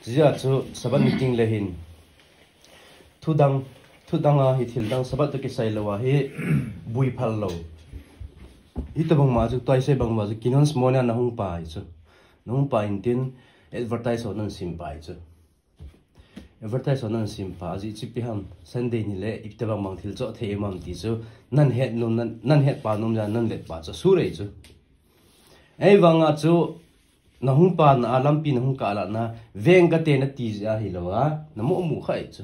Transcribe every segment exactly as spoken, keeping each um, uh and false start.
Chujeh a chu Sabbath meeting le hin. Thudang, thudang a hi thil dang Sabbath toh kisai lou a hi bui phal lou. Hitobang ma chu, tuaisei bang ma chu, Kinons Morning a nahung pai chu. Nahung pai intin advertise ho nahin sim pai chu. Advertise ho nahin sim pai, ajeh chu ipi ham, Sunday ni le itobang bang thil choh thei em am ti chu, nahin het nom, nahin, nahin het pa nom jeh a nahin vet pa chu, asur e chu. Ahivang a chu, nahung pai na, alampi nahung kah lah na, veng kate nati jeh a hilou a, namu mu kha e chu.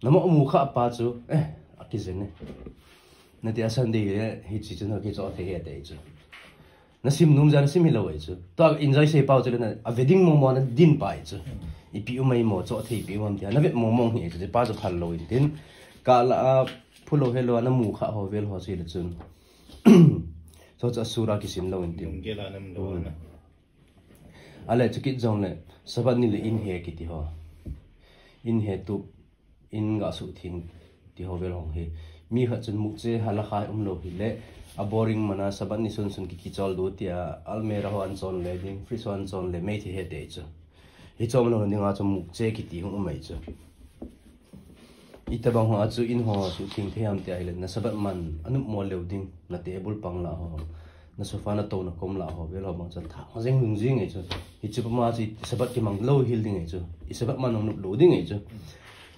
Namu mu kha pa chu, eh, akijeng e. Nati a Sunday le, hiche chu nakichoh thei e ti chu. Nasim nom jeh a nasim hilou e chu. Tua enjoy sei pau chu le na, a wedding mong mong nadin pai chu. Ipi um ahi mo, choh thei ipi um am tia, navet mong mong hi e chu, pa chu phal lou intin. Kah lah a, phu lou he lou a, namu kha ho vel ho chu le chun. Chu chu asur a kisim lou intin. Lunggel a nam lou na. Ale chu kit jong le, Sabbath ni le in he kiti ho. In he tup, in ga suhtheng ti ho vel hung hi. Mi khat chun mukche halakha umlou hile, a boring man a Sabbath ni sunsun ki kichol diu tia, almirah ho ahin chon le ding, fridge ho ahin chon le, mei thei he ti chu. Hichu umlou na dinga chu mukche kiti hung um e chu. Itobang ho a chu in ho suhtheng thei ham ti ahile, na Sabbath man anop mo leu ding, na table pang lah ho, na sofa na tou na kom lah ho, vel ho bang chu athang jeng lung jing e chu. Hichu puma chu i Sabbath kimang lou hel ding e chu. I Sabbath man anop lou ding e chu.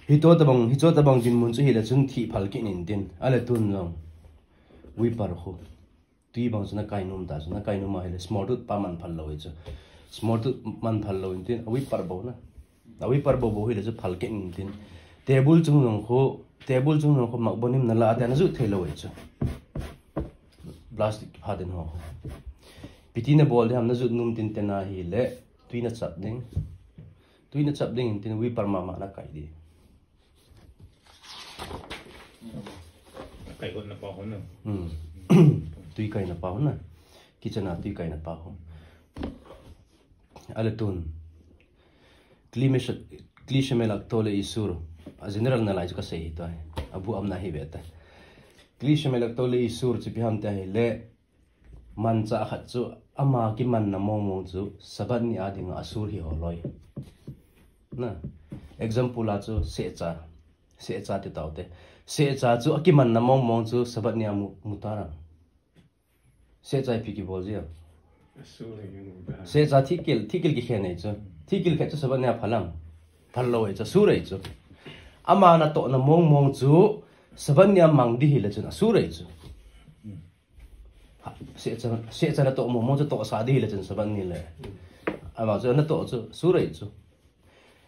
Hichu tobang, hichu tobang dinmun chu hile chun thih phal kit intin. Ale tun jong. Weeper khu. Tui bang chu nakai nom ta chu, nakai nom ahile small tooth pa man phal lou e chu. Small tooth man phal lou intin, a weeper bou na. A weeper bou bou hile chu phal kit intin. Table chung jong khu, table chung jong khu mak bonim na lah a tia najut thei lou e chu. Plastic kipha den ho. Ipi ti nabol ding ham najut nom tin te na hile, tui nachap ding. Tui nachap ding intin weeper mama nakai ding. Kai hon na pa hon na. Hmm. Tui kai na pa hon na. Kitchen a tui kai na pa hon. Ale tun. Kli shemelaktov le isur. A general na lai chu kasei hi tai. Abu am na hi ve ta. Kli shemelaktov le isur chu ipi ham ti ahile. Manchah khat chu ama kimanna mong mong chu Sabbath ni a dinga asur hi ho loi. Na, example a chu sehcha, sehcha ti tau te. Sehcha chu akimanna mong mong chu Sabbath ni a mu, mutar am. Sehcha ipi kibol ji am. Sehcha thihkil, thihkil kikhen e chu. Thihkil khet chu Sabbath ni a phal am. Phal lou e chu, asur e chu. Ama natohna mong mong chu Sabbath ni a mang ding hile chun asur e chu. Sehcha, sehcha natoh mong mong chu tohsa ding hile chun Sabbath ni le. Ama chu natoh chu asur e chu.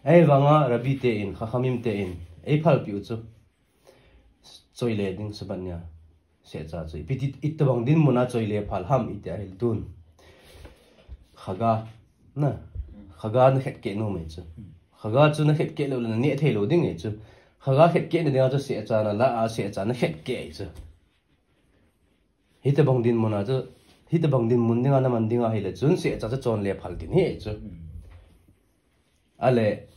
Ahivanga Rabbi te in, Chachamim te in, ei phalpi u chu. Choi le ding Sabbath ni a. Sehcha chu. Ipi ti, itobang dinmun a choi le phal ham iti ahile tun. Chaga, na. Chaga nakhet keh nom e chu. Chaga chu nakhet keh lou le naneh thei lou ding e chu. Chaga khet keh na dinga chu sehcha nalah a sehcha nakhet keh e chu. Hitobang dinmun a chu, hitobang dinmun dinga naman ding ahile chun sehcha chu chon le phal ding hi e chu. Ale,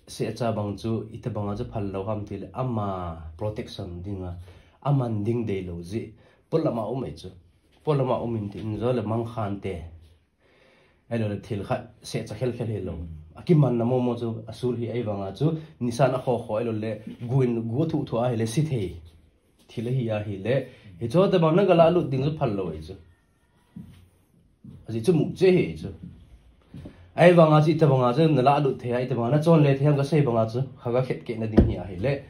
sehcha bang chu, itobang a chu phal lou ham tile, ama protection dinga, aman ding deilou jeh, polam a um e chu. Polam a um intin, jole mangkhan te. Ahilou le thil khat, sehcha khel khel hilou. Akimanna mong mong chu, asur hi ahivanga chu, nisan a kho kho ahilou le, gu in, gu athuh thuh ahile, si thei. Thil ahi ahile, hichu tobang naga lah lut ding chu phal lou e chu. Ajeh chu mukche hi chu. Ahivanga chu itobanga chu nalah lut thei a, itobanga nachon le thei ham kasei banga chu. Chaga khet keh na ding hi ahile.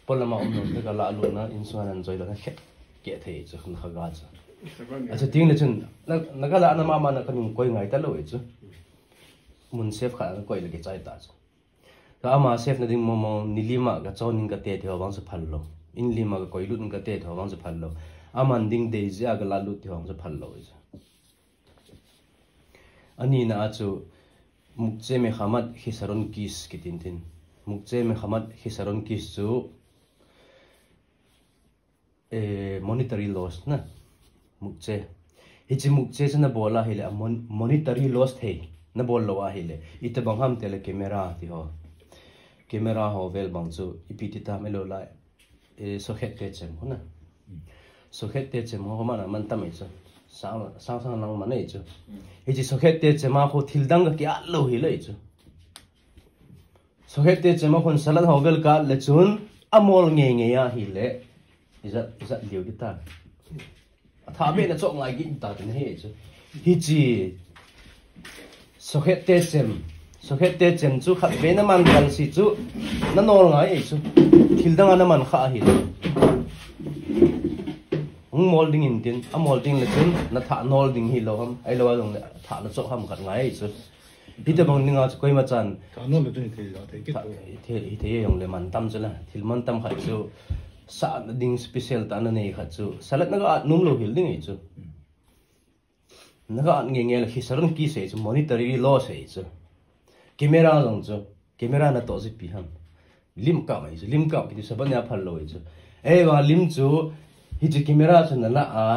Polam a um lou, naga lah lut na, insunga nanjoi lou nakhet keh thei chu, na chaga chu. Achu ting le chun, na, naga lah na mama na kanung koi ngai talou e chu. Mun safe khat a nakoi le kichai ta chu. Ka ama safe na ding mong mong, ni lim a kachon in kate ti ho vang chu phal lou. In lim a kakoi lut in kate ti ho vang chu phal lou. Aman ding dei jeh a kalah lut ti ho vang chu phal lou e chu. Anina a chu, mukche mechamat chisaron kis kitin tin. Mukche mechamat chisaron kis chu, eh, monetary loss na. Mukche. Hiche mukche chu nabol ahile, a mon-, monetary loss thei. Nabol lou ahile. Itobang ham tile camera ti ho. Camera ho vel bang chu, ipi ti tam ahilou le. Eh, socket te chem ho na. Socket te chem ho, ho man a man tam e chu. Sang, sang, sang lang man ei chu. Hichi socket te chema khu thil dang ka kiat lou hi lei chu. Socket te chema khun salat ho vel ka le chun amol ngei ngei a hi le. Ijat, ijat liu kita. Atha be na chok ngai ki ta tin hi chu. Hichi socket te chem. Socket te chem chu khat be na man kal si chu. Na nol ngai ei chu. Thil dang a na man kha hi le. Hung mol ding in tin, a mol ding le chun, na thah nol ding hi lo ham, ai lo a jong le thah na chok ham khat ngai chu. Hita bang dinga chu koima chan. Thah nol le chun hi thei, thei kit. Thah, hi thei, hi thei jong le man tam chu la. Thil man tam khat chu, sa na ding special ta na nei khat chu. Salat na ga at num lo hil ding hi chu. Na ga at nge nge la khi saron ki sei chu, monetary loss sei chu. Camera jong chu, camera na to ji pi ham. Lim kap mai chu, lim kap ki ti saban ya phal lo chu. Ei, wa lim chu, hi chu camera chu na la a,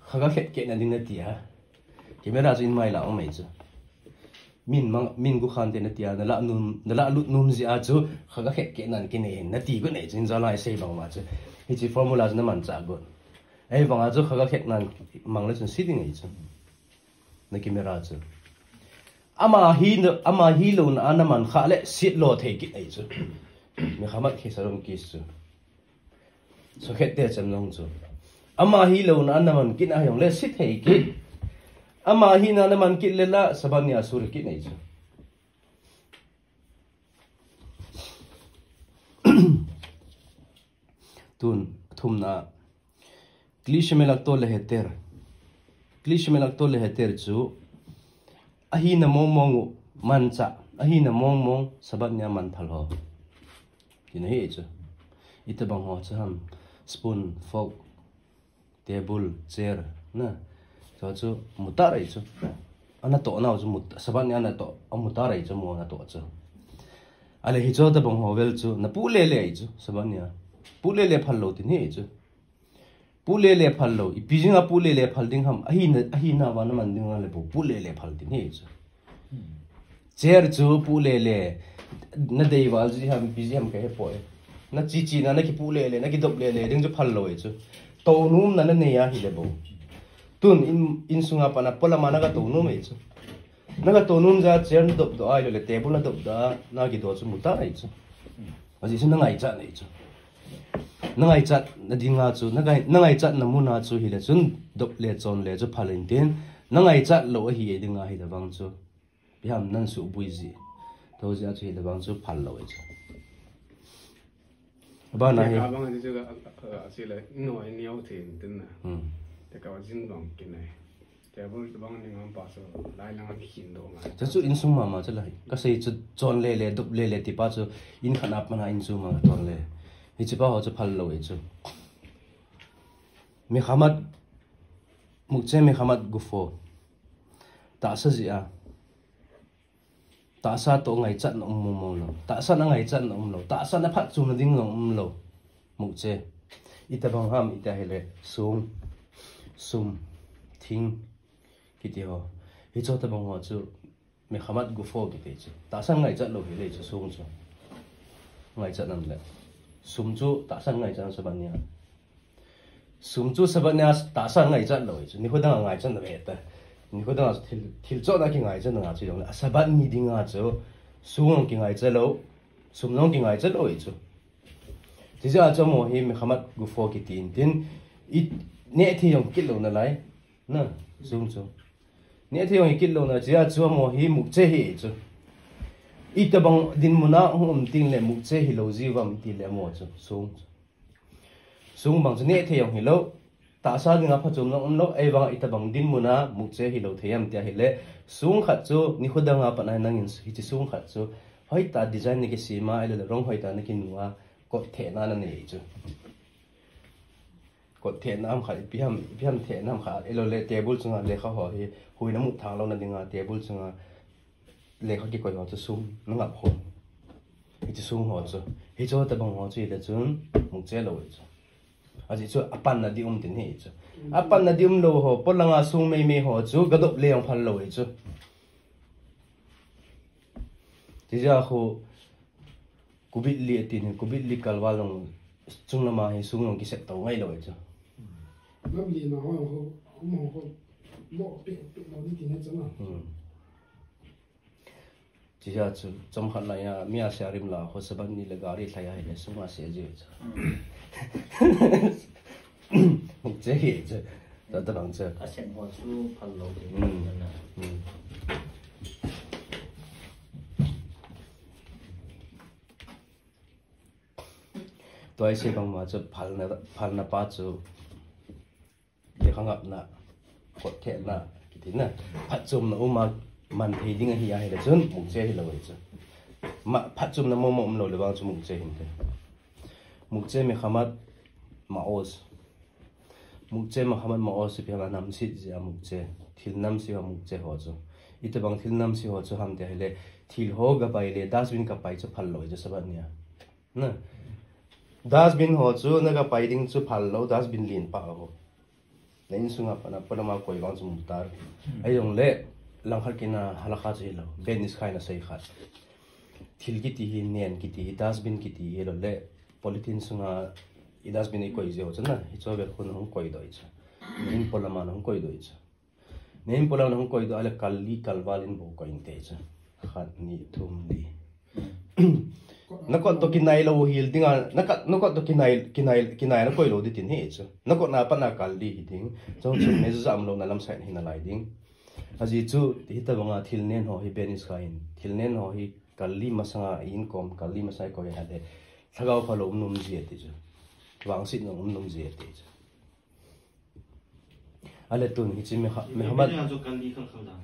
kha ga khet ke na ding na ti a. Camera chu in mai la o mai chu. Min mang, min gu khan te na ti a, na la num, na la lut num ji a chu, kha ga khet ke nan ki nei na ti gu nei chu, in za lai sei bang ma chu. Hi chu formula chu na man cha gu. Ei, bang a chu kha ga khet nan mang le chun si ding ei chu. Na camera chu. Ama hi na, ama hi lo na a na man kha le sit lo thei kit ei chu. Mi khamat khi saron ki chu. Socket te chem long chu. Ama hi lo na a na man kit a jong le sit thei kit. Ama hi na na man kit le la saban ya sur kit ei chu. Tun, thum na. Kli shemelak to leheter. Kli shemelak to leheter chu. Ahi na mong mong u man cha. Ahi na mong mong sabat nia man phal ho. Kina hi chu. Ita bang ho chu ham. Spoon, fork, table, chair. Na. Chu chu mutar ei chu. Ana to nau chu mut, sabat nia ana to. A mutar ei chu mu ana to chu. Ale hi chu ta bang ho vel chu. Na pu le le ei chu. Sabat nia. Pu le le phal lo tin hi chu. Pu le le phal lo, ipi jing a pu le le phal ding ham, ahi na, ahi na va na man ding a le pu, pu le le phal ding hi chu. Chair chu pu le le, na dei val ji ham, ipi ji ham ka he poi. Na chi chi na, na ki pu le le, na ki dop le le, ding chu phal lo e chu. To num na na nei a hi le bo. Tun in, in sunga pa na pola ma na ka to num e chu. Na ka to num ja chair na dop do ai lo le, table na dop da, na ki do chu muta ai chu. Aji chu na ngai cha nei chu. Na ngaichat na dinga chu, na ngai, na ngaichat na muna chu hi le chun, dop le chon le chu phal in tin, na ngaichat lo ahi e dinga hi le vang chu, biham nan su bui ji. To ji a chu hi le vang chu phal lo e chu. Ba na hi. Ka bang chu ka, a, a, a, si le, no, ai niau thin tin na. Hmm. Te ka jin bang kin nai. Table chu bang ni ngam pa chu, lai lang a kikhin do ngai. Chu chu insung mama chu lai. Ka sei chu chon le le, dop le le, ti pa chu in khat a pat na insung mama chon le. Hichi pa ho chu phal lo e chu. Mekhamat, mukche mekhamat gufo. Tahsa ji a. Tahsa to ngaichat na um mong mong lo. Tahsa na ngaichat na um lo. Tahsa na phatchom na ding na um lo. Mukche. Ita bang ham ita hi le. Sung. Sum. Thing. Kiti ho. Hi cho ta bang ho chu. Mekhamat gufo kiti chu. Tahsa ngaichat lo hi le chu sung chu. Ngaichat nam le. Sum chu tahsa ngaichat nam sabat nia. Sum chu sabat nia tahsa ngaichat lo chu. Nikho dang a ngaichat na ve ta. Nikho dang a thil, thil chot na ki ngaichat na chu jong le. A sabat ni dinga chu. Sung jong ki ngaichat lo. Sum jong ki ngaichat lo chu. Tija chu mo hi mekhamat gufo kiti in tin. I ne thi jong kit lo na lai. Na, sung chu. Ne thi jong hi kit lo na chia chu mo hi mukche hi chu. Ita bang dinmuna hung um ting le mukche hi lo ji vam ti le mo chu. Sung chu. Sung bang chu ne thi jong hi lo. Tahsa dinga phachom long um lo. Ei bang ita bang dinmuna mukche hi lo thei am tia hi le. Sung khat chu nikho dang a pat na nangin hichi sung khat chu. Hoi ta design ni ki sima ei le rong hoi ta ni ki nua. Kot thena na nei chu. Kot thena ham khat, ipi ham, ipi ham thena ham khat. Elo le table chunga lekha ho hi, huina mu thang lo na dinga table chunga lekha kikoi ho chu sung, na ngap ho. Hichi sung ho chu. Hicho ta bang ho chu hi le chun, mukche lo hi chu. Aji chu, apan na di um tin hi chu. Apan na di um lo ho, polanga sung mei mei ho chu, gadop le jong phal lo hi chu. Tija khu, Covid li atin hi, Covid li kalval jong chung lama hi sung jong kiset to ngai lo chu. Lam li na ho ho. Kum ho ko lo pe pe lo ni ti ne chana. Hmm. Chia chu, chomkhat la ya, mi a se arim la, ho saban ni le gari thlai a hi le, sunga se ji chu. Hmm. Mukche hi chu. Ta ta bang chu. A sen ho chu phal lo ti. Hmm. Hmm. Tua i se bang ma chu phalna, phalna pa chu. Ye khangapna, kotthehna, kiti na. Phatchomna uma man thei ding ahi a hi le chun, mukche hi lo hi chu. Ma, phatchomna momo um lo le vang chu mukche hin te. Mukche mekhamat ma'oz. Mukche mekhamat ma'oz ipi ham a namse jia mukche. Thil namse ho mukche ho chu. Ita bang thil namse ho chu ham te hi le. Thil ho ga pai le, dustbin ka pai chu phal lo hi chu sabat nia. Na. Dustbin ho chu na ga pai ding chu phal lo, dustbin lien pa ho. Na insunga pana, pana ma koi vang chu mu ta. Hmm. Ahi jong le, langkhat kina halakha chu hi lo. Ben Ish Chai in a sei khat. Thil kiti hi, nen kiti hi, dustbin kiti hi lo le, polythene sunga i dustbin i koi jeh u chu na, hi chu ve khun hung koi doh i chu. In polama hung koi doh i chu. Nen pola nahung koi doh a le kal li kal val in bou koi inte chu. Khat, ni, thum, li. Na kot to kinai lo hil ding a, na kot, na kot to kinai, kinai, kinai na koi lo di tin hi chu. Na kot na pat na kal li hi ding. Chong chu me jam lo na lam sai hi na lai ding. Aji chu hi ta banga thil nen ho hi Ben Ish Chai in. Thil nen ho hi kal li masanga in kom kal li masai koi ha le. Lhagao pha lo um nom ji ti chu. Vangset nom um nom ji ti chu. Ale tun, hiche mi kha, mi kha mat. Kali kal kal dan.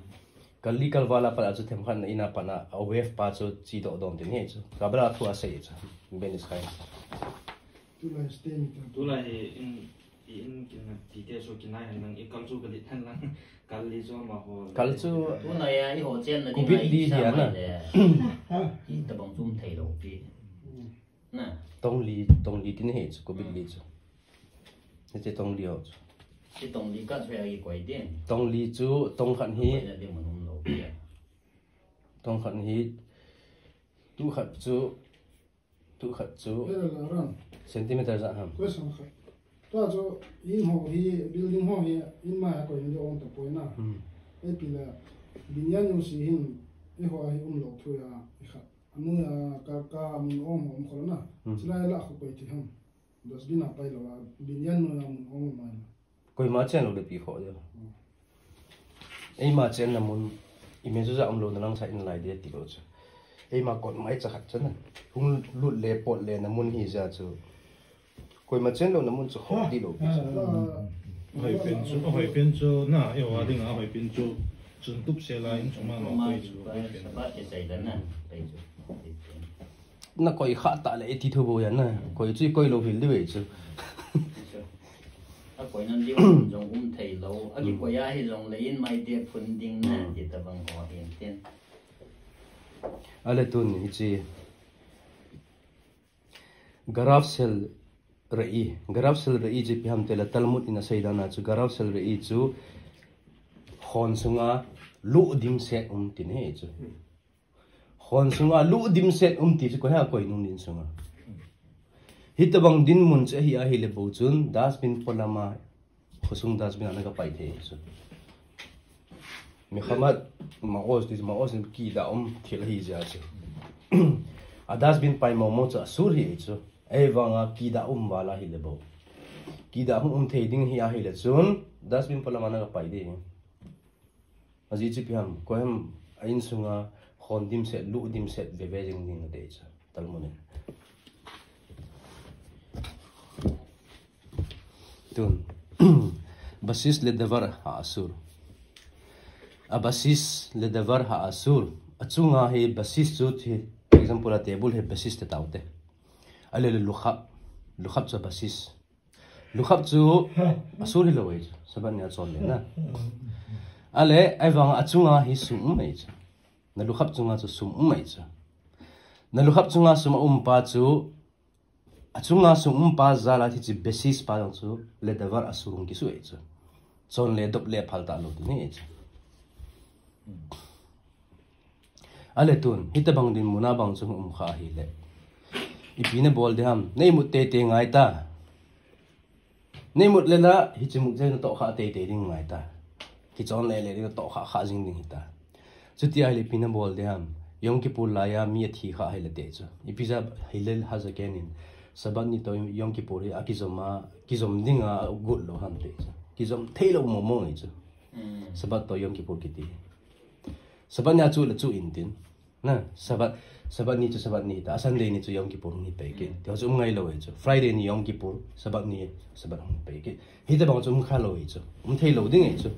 Kali kal vala pat a chu themkhat na ina pat na a wave pa chu chi doh dom tin hi chu. Kabla thu a sei chu. Ben Ish Chai. Tulai stay mi ta. Tulai hi in, in kin ti te so kinai han lang, i kal chu kali han lang. Kali chu ma ho. Kal chu. Tulai a i ho chen na kubit li hi ana. Ha? I tabang chum thei lo pi. Hmm. Na. Tongli, tongli tin hi chu, kubit li chu. Hiche tongli ho chu. Hiche tongli ka chu ya i koi din. Tongli chu, tongkhat hi. Koi na din mun um lo. Tongkhat hi. Tukhat chu, tukhat chu. Centimeter ja ham. Koi sang khat. Tua chu, in ho hi, building ho hi, in ma ha koi ni ong ta poi na. Hmm. Ei pi la, binyan u si hin, ei ho hi um lo thu ya, i khat. Anu ya ka, ka mun ong hom khol na. Hmm. Chilai la khu koi ti ham. Dustbin a pai lo a, binyan nu ya mun ong mai na. Koima chen lo le pi kho ya. Hmm. Eima chen na mun, i me chu ja um lo na lang sa in lai de ti lo chu. Eima kot mai cha khat cha na. Hung lut le pot le na mun hi ja chu. Koima chen lo na mun chu ho di lo pi chu. Hoi pen chu, hoi pen chu, na, e wa ding a hoi pen chu, chun tup se la in chuma lo koi chu, hoi pen. Sabat ke sai da na, koi chu. Na koi kha ta le ti thu bo ya na, koi chu koi lo hil di ve chu. A koi nan di jong um thei lo, a ki koi a hi jong le in mai de phun ding na, ti ta bang ho hin tin. Ale tun hi chi. Garav sel re'i. Garav sel re'i chu ipi ham ti le Talmud in a sei dan a chu Garav sel re'i chu khon sunga lu dimset um tin hi chu. Khon sunga lu dimset um ti chu koi ha koi nung din sunga. Hitabang dinmun chu ahi ahi le bou chun dustbin polama Khosung dustbin a na ka pai thei chu. Mi khamat, ma'oz ti, ma'oz ni kida um thil hi ja chu. A dustbin pai momo chu asur hi chu. Ei vanga kida um vala hi le bou. Kida hung um thei ding hi ahi le chun, dustbin polama na ka pai ding. Aji chu ipi ham, koi ham a insunga khon dimset, lu dimset, veve jing ding na dei chu. Talmud in. Tun. Basis le davar ha asur. A basis le davar ha asur. A chunga hi basis chu hi, for example, a table hi basis te taute. A le le lukhap. Lukhap chu basis. Lukhap chu asur hi lo ei chu. Sabat nia chon le na. A le, ei vang a chunga hi sum um ei chu. Na lukhap chunga chu sum um ei chu. Na lukhap chunga sum a um pa chu, a chunga sum um pa jala thi chi basis pa jong chu le davar asur hung kisu ei chu. Chon le dop le phal ta lo ti ni ei chu. A le tun, hitabang dinmun a bang chu um kha hi le. Ipi na bol de ham, nei mut tete ngai ta. Neimut le la, hiche mukche natoh kha teitei ding ngai ta. Kichon le le ding natoh kha kha jing ding hita. Chuti ahile ipi nabol ding ham. Yom Kippur laiya mi athi kha ahile te chu. Ipi jeh a hile hajaken in. Sabbath ni toh Yom Kippur hi akijom a, kijom dinga agot lou ham te chu. Kijom thei lou mong mong ahi chu. Sabbath toh Yom Kippur kiti. Sabbath ni a chu le chu intin. Na, Sabbath, Sabbath ni chu Sabbath ni hita, Sunday ni chu Yom Kippur hung hi pai kit. Tiho chu um ngai lou ahi chu. Friday ni Yom Kippur, Sabbath ni Sabbath hung hi pai kit. Hitabang chu um kha lou ahi chu. Um thei lou ding ahi chu.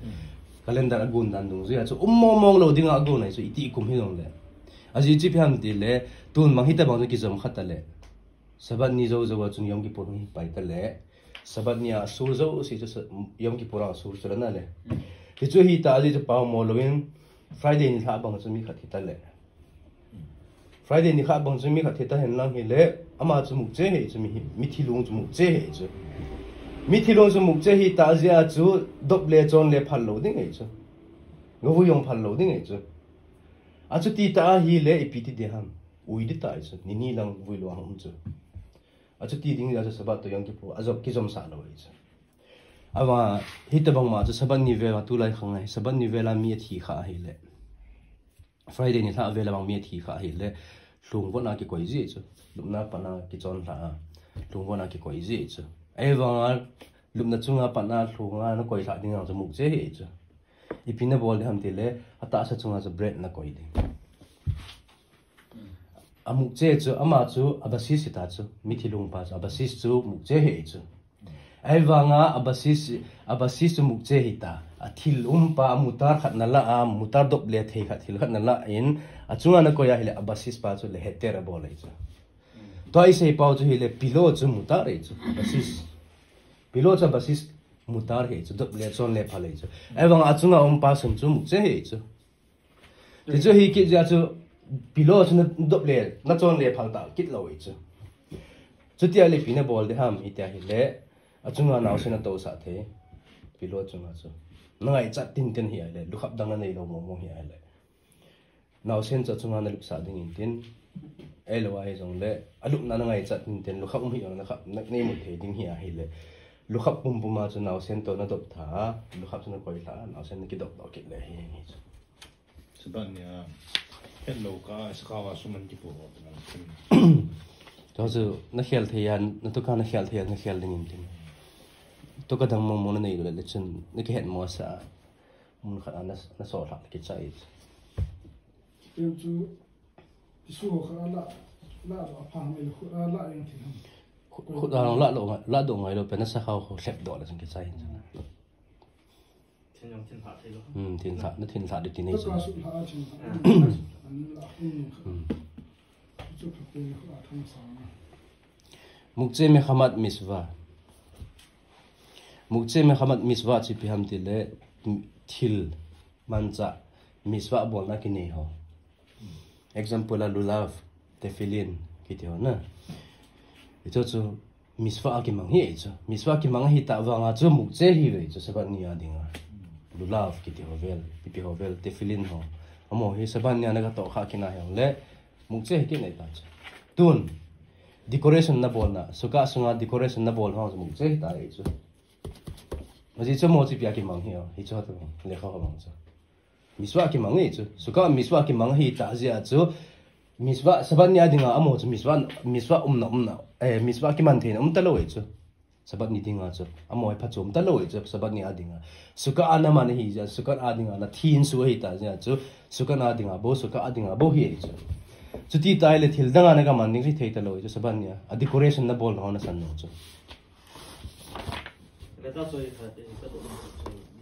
Calendar agon dan dungjuia chu um mong mong lou dinga agon ahi chu. Iti kum hijongle. Ajeh chu ipi ham tile, tun bang hitabang chu kijom kha tale. Sabbath ni jou jou a chun Yom Kippur hung hi pai tale. Sabbath ni a asur jouse chu sa-, Yom Kippur a asur chu le na le. Hichu hita ajeh chu pao mo louvin Friday ni lhah bang chu mi khat hi tale. Friday ni lhah bang chu mi khat hi ta hen lang hile, ama chu mukche ahi chu mi hi, mithi lung chu mukche ahi chu. Mithi lung chu mukche hita jeh a chu dop le chon le phal lou ding ahi chu. Gavui jong phal lou ding ahi chu. Achuti ta ahile ipi ti ding ham. Ui ding ta ahi chu. Ni ni lang vui lou a hung um chu. Achuti ding jeh a chu Sabbath toh Yom Kippur ajop kijom sah lou ahi chu. Ahivang, hitabang ma chu Sabbath ni vel a tulai khang ahi. Sabbath ni vel a mi athi kha ahile. Friday ni lhah vel a bang mi athi kha ahile. Lhung von a kikoi ji chu. Lupna pat a kichon lhah a. Lhung von a kikoi ji chu. Ahivang a lupna chunga pat a lhung a nakoi lhah ding jong chu mukche ahi chu. Ipi nabol ding ham tile, atahsa chunga chu bread nakoi ding. Amukche chu, ama chu abasis hita chu, mithi lung pa chu, abasis chu mukche ahi chu. Ahivanga abasis, abasis chu mukche hita. Athil um pa, amutar khat nala a, mutar dop le thei khat, thil khat nala in, achunga nakoi ahile abasis pa chu le heter abol ahi chu. Tua isei pau chu hile pillow chu mutar ahi chu, abasis. Pillow chu abasis mutar ahi chu, dop le chon le phal ahi chu. Ahivanga achunga um pa sum chu mukche ahi chu. Tichu hi kit jeh a chu pillow chu nadop le, nachon le phal ta kit lou ahi chu. Chuti ahile ipi nabol ding ham, iti ahile. Achunga naosen natousah thei. Pillow chunga chu. Nangaichat tinten hi ahile. Lukhap dang nanei lou mong mong hi ahile. Naosen chu achunga nalupsah ding intin. Ahilou ahi jongle. Alupna nangaichat tinten. Lukhap um hi jong nakhap, na, neimu thei ding hi ahile. Lukhap pumpum a chu naosen toh nadop tha. Lukhap chu nakoi lha. Naosen nakidop doh kit le hi, hi chu. Sabbath ni a, hetlou kah a, sakao a sum ana kipoh ho, tua chu, nakhel thei a, natuka nakhel thei a, nakhel ding intin. Tuka dang mong mong nanei lou le chun, nakihet mo sa, mun khat a na, nasolhah, nakichai. Tiu chu, tisu ho khat a la, la doh a phang mai lou, khut a la jeng thei ham. Khut, khut a la doh ngai, la doh ngai lou, pen nasakao ho lhep doh le chun kichai. Thin jong thin lhah thei lou. Hmm, thin lhah, na thin lhah ding ti nei chu. Taka sut lhah a thin lhah. Ah. Ani la, um, kha. Hmm. Chu pha pe ni kha thang sa na. Muktzeh mechamat mitzvah. Muktzeh mechamat mitzvah chu ipi ham tile, thil manchah mitzvah bolna kinei ho. Example a lulav, tefillin, kiti ho na. Hichu chu mitzvah a kimang ahi chu. Mitzvah a kimang ahitah vanga chu muktzeh ahiuve chu Sabbath ni a dinga. Lulav kiti ho vel, ipi ho vel, tefillin ho. Amaho hi Sabbath ni a nagatoh kha kit nahi jongle, muktzeh ahi kit nahi ta chu. Tun, decoration nabolna, sukkah sunga decoration nabol ho chu muktzeh ahita ahi chu. Ajeh chu amaho chu ipi a kimang ahi, hichu hatu, lekha ho mang chu. Mitzvah kimang ahi chu. Sukkah mitzvah kimang ahitah jeh a chu. Mitzvah, Sabbath ni a dinga amaho chu mitzvah, mitzvah umna, umna. Eh, mitzvah kiman theina umta lou ahi chu. Sabbath ni dinga chu. Amaho hi phachom ta lou ahi chu. Sabbath ni a dinga. Sukkah a naman ahi jeh a, Sukkah a dinga nathin su ahitah jeh a chu. Sukkah a dinga bou, Sukkah a dinga bou ahi chu. Chuti tah le thil danga nagaman ding chu thei ta lou ahi chu. Sabbath ni a. A decoration nabol ho nasan lou chu. Leta chu, eh, ka tu,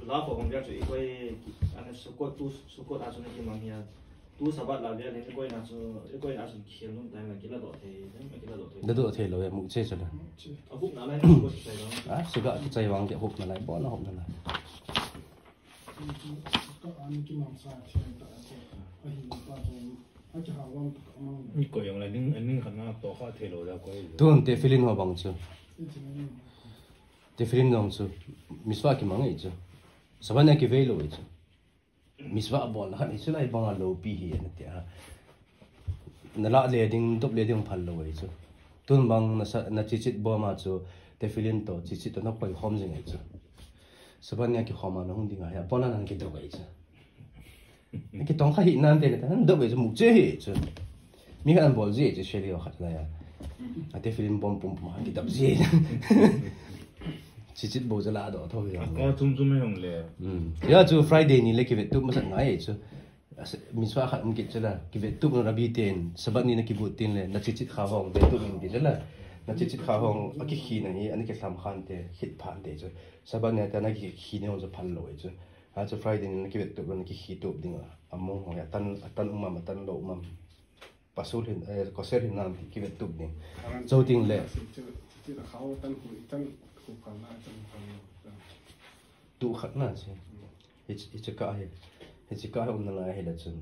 lulav ho bang chu, ikoi, ana Sukkot tu, Sukkot a chu nakimang ahi a. Tu Sabbath la vel, ikoi na chu, ikoi a chu khel nom tai ma kila doh thei, ma kila doh thei. Ladoh thei lou, muktzeh chu la. Muktzeh. Ahup nalai, Sukkot kichai vang. Ah, Sukkot kichai vang, ahup nalai, bol ahup nalai. Sukkot a nakimang sa thei ta, ahi ta chu. Nikoi jong le ding, aning khat natoh kha thei lou da koi. Tun tefillin ho bang chu. Tefillin jong chu. Mitzvah kimang ahi chu. Sabbath a kivei lou ahi chu. Mitzvah bolna khat ahi chu lai banga loupi ahi nati a. Nalah le ding, dop le ding phal lou ahi chu. Tun bang nasa, nachichit boma chu. tefillin to, tzitzit to, nakoi khom jing ahi chu. Sabbath nia kikhom a nahung ding ahi, abon a nang kidop ahi chu. Kitong kha hi nante le, nadop ahi chu, muktzeh hi chu. Mi khat an bol ji chu, sheli khat lai a. A tefillin bom pum pum a kidop ji. Tzitzit bou jala do tho hi. Ko chum chum hi hung le. Hmm. Ya chu Friday ni le kivettup masat ngai chu. Mitzvah khat um kit chu la, kivettup na Rabbi ten, Sabbath ni na kibut tin le, na tzitzit kha hong vettup in ti chu la. Na tzitzit kha hong, akikhi na hi, ana kithlam khan te, khit phan te chu. Sabbath ni ta na kikhi ni hong chu phal lou chu. Ha chu Friday ni na kivettup na kikhi tup ding a. Among hong ya, tan, atan um am, atan lou um am. Pasul hin, eh, kosher hin nam ti kivettup ding. Chou ting le. Chu, chu, chu, khao tan khu, tan khu phal na, tan khu phal na. Tu khat na si. Hiche, hiche ka hi, hiche ka hi umna lai hi le chun.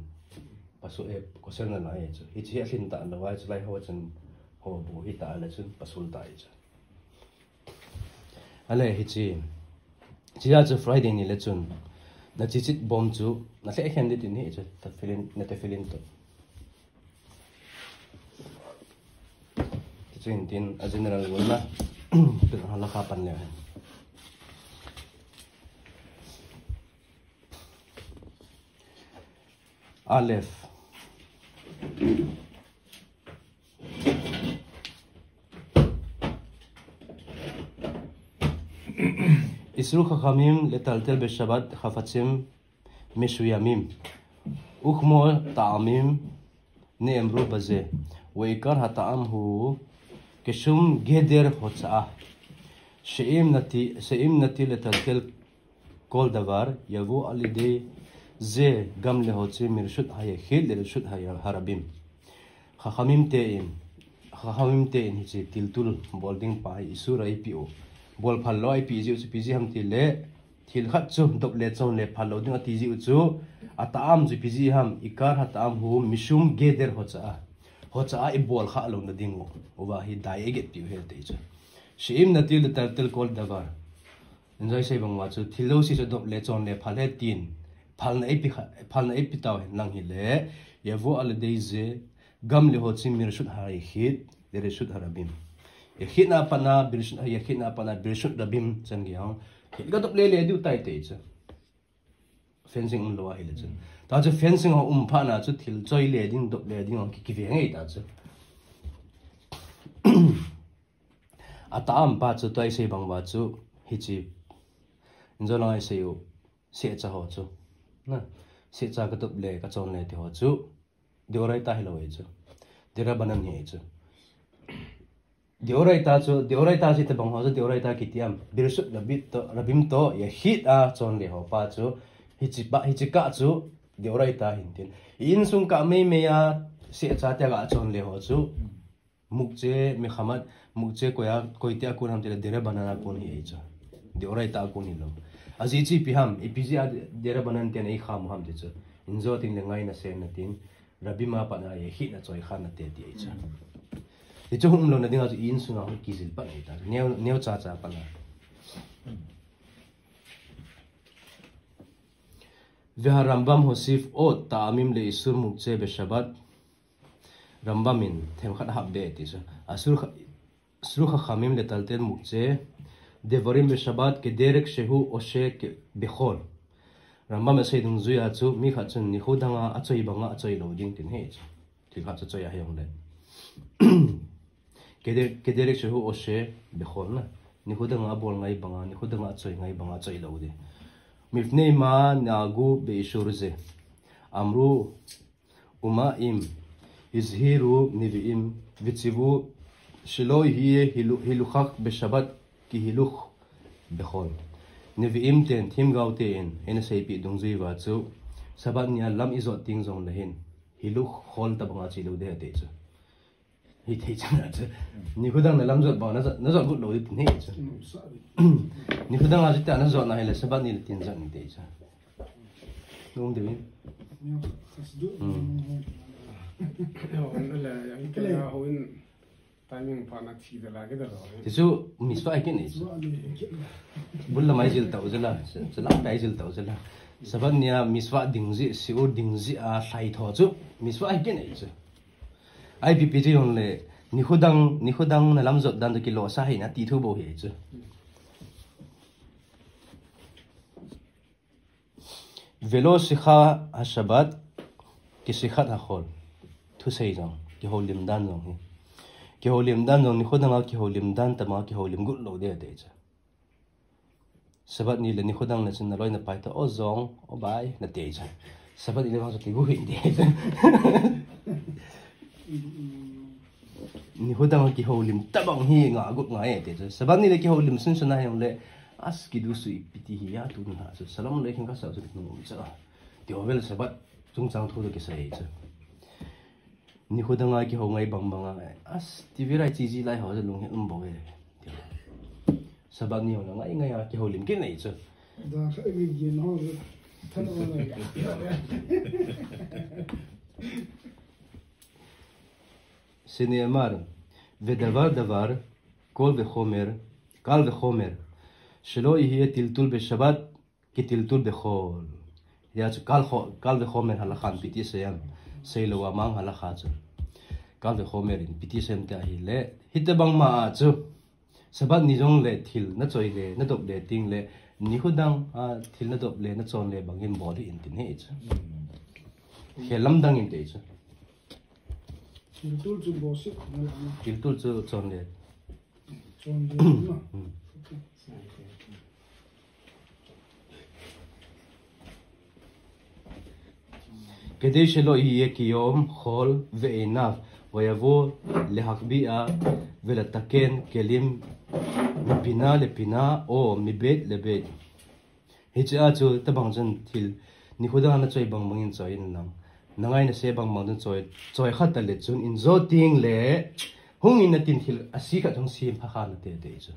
Pasul e, kosher na lai hi chu. Hiche hi alhin ta lou a, hiche lai ho chun. Ho bu hi ta le chun, pasul ta hi chu. Ale, hiche. Hiche a chu Friday ni le chun. Na tzitzit bom chu, na lheh khen di tin hi chu, tefillin, na tefillin to. Ti chu hin tin, a general rule na. Tun halakha pan le. Aleph. איסרו חכמים לטלטל בשבת חפצים מסוימים, וכמו טעמים נאמרו בזה, ועיקר הטעם הוא כשום גדר הוצאה, שאם נטיל, שאם נטיל לטלטל כל דבר, יבוא על ידי זה גם להוציא מרשות היחיד לרשות הרבים. Chachamim tein, Chachamim tein hiche tiltul bol ding pa hi isur a eipeh u. Bol phal lou a eipeh jiu chu ipi ji ham ti le, thil khat chu dop le chon le phal lou ding ati jiu chu, a ta'am chu ipi ji ham, ikar ha ta'am hu mishum geder hocha'a. Hocha'a ibol kha louna ding u. Uva hi dai eigetpeh u ahi ti chu. She'im natil letaltel kol davar. Injoi sei bang uva chu, thil jouse chu dop le chon le phal e tin, phalna eipe kha, phalna eipe tau hen lang hile, yavo al yedei ze, gam lehochim mirshut hayechid, lereshut harabim. Yechid na pat na, birshut, yechid na pat na, birshut rabim, chan gei hang. Thil ga dop le le diu tai ti chu. Fencing um lou ahile chun. Ta chu fencing ho um phat na chu thil choi le ding, dop le ding ho ki, kive ngai ta chu. A ta'am pa chu tua isei bang uva chu, hiche. Injoi lang isei u, secha ho chu. Na, secha ka dop le, ka chon le ti ho chu. Deoraita hilou ahi chu. Derabanan ahi chu. Deoraita chu, deoraita chu tobang ho chu, deoraita kiti am. Birshut rabim to, rabim to, yechid a chon le ho pa chu. Hiche pa, hiche kah chu, deoraita hin tin. I insung kah mei mei a, secha te ga chon le ho chu. Muktzeh, mekhamat, muktzeh koi a, koi te a kon ham tile derabanan a kon ahi chu. Deoraita a kon hilou. Ajeh chu ipi ham, ipi jeh a derabanan ten eikham u ham ti chu. Injoi tin le ngaina sena tin, rabim a pat na yechid na choi kha na te ti ahi chu. Ti chu hung um louna dinga chu i insung a hung kijil pat ahi ta. Neo, neocha cha pat na. Veha Rambam hosif ot ta'amim le isur muktzeh be Shabbat. Rambam in themkhat hap be ti chu. Asur kha, asru chachamim letaltel muktzeh devarim be Shabbat kederek shehu oshe ke bechol. Rambam in asei dungjuia chu mi khat chun nikho danga achoi banga achoi lou ding tin ahi chu. Thil khat chu choi ahi jong le. Keder, kederek shehu oshe bechol na. Nikho danga abol ngai banga, nikho danga achoi ngai banga achoi lou ding. Mipnei ma nagu be isur ze. Amru Uma im, izhiru nevi'im, vitzivu shelo yihye hilu-, hiluchak be Shabbat ki hiluch bechol. Nevi'im ten themgao ten, eina seipeh dungjuiya chu, Shabbat nia lam ijot teng jongle hin, hiluch chol tabanga che lou ding ahi ti chu. Hithei chan a chu. Nikho dang na lam jot banga, na jot, na jot got lou ding ti ahi chu. Nikho dang a chu tia na jot na hile, Shabbat ni le tin jot ni ti chu. Nom ding. Hmm. Timing pa na thi da la ke da lo. Ti chu mitzvah ahi kit ni chu. Bul lam a ijil tau jela, chu lam a ijil tau jela. Shabbat nia mitzvah ding jeh, shiur ding jeh a lhai tho chu mitzvah ahi kit ni chu. Ipi pi chu jong le, Nikho dang, nikho dang na lamjot dan toh kilosa hih in ati thu bou ahi chu. Velo sikha ha Shabbat, ki sikhat ha khol. Thusei jong, kihoulim dan jong hi. Kihoulim dan jong, nikho dang a kihoulim dan tobang a kihoulim got lou ding ati chu. Shabbat ni le nikho dang le chun na loi na pai toh, o jong, o bai, nati chu. Shabbat ni le vang chu kigot hih in ti chu. Nikho dang kihoulim tobang hi nga got ngai e ti chu. Shabbat ni le kihoulim sunsun a hung le, as kidu sui piti hi a tuni a chu. Salam le khin ka sa chu nung um cha. Ti ho vel Shabbat chungchang thu toh kisai chu. Nikho dang a kihou ngai bang bang a, as ti virai chi ji lai ho chu lunghet um bou e. Shabbat ni ho la ngai ngai a kihoulim kit nei chu. Da kha mi gin ho chu. Than o ngai. Senamar, vedavar davar, kol vechomer, kal vechomer, shelo yihye tiltul beshabbat, kitiltul bechol. Hia chu kal, kal vechomer halakha in piti seiyem. Seilou a mang halakha chu. Kal vechomer in piti seiyem ti ahile. Hitobang ma a chu. Shabbat ni jong le thil na choi le, na dop le ting le, nikho dang a thil na dop le, na chon le bang hin bol hih in tin ahi chu. Khel lam dang in ti chu. Tiltul chu bol sih na la na. Tiltul chu chon le. Chon le na. Hmm. כדי שלא יהיה כיום חול ועיניו, ויבוא להחביאה ולתקן כלים מפינה לפינה או מבית לבית. Hiche a chu tobang chun thil nikho dang a na choi bang bang in choi in lang. Na ngai na se bang bang chun choi, choi kha ta le chun in jo ting le hung in na tin thil a si khat hung sim pha kha na te te chu.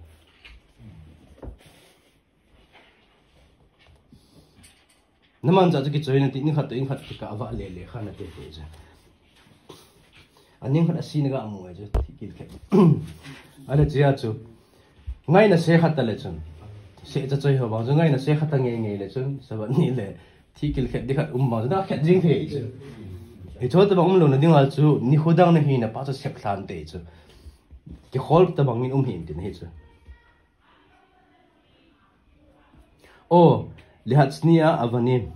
Na man cha chu kichoi na ti, ni khat toh in khat kikah a va le le kha na te te chu. A ning khat a si na ga mu e chu, thikil khet. A le chia chu. Ngai na se khat ta le chun. Se cha choi ho bang chu ngai na se khat ta nge nge le chun. Shabbat ni le. Thikil khet di khat um bang chu na khet jing thei chu. Hicho tobang um lou na ding a chu, nikho dang na hi na pa chu sep lhan te chu. Kikhol tobang in um hih in tin ahi chu. או להצניע אבנים.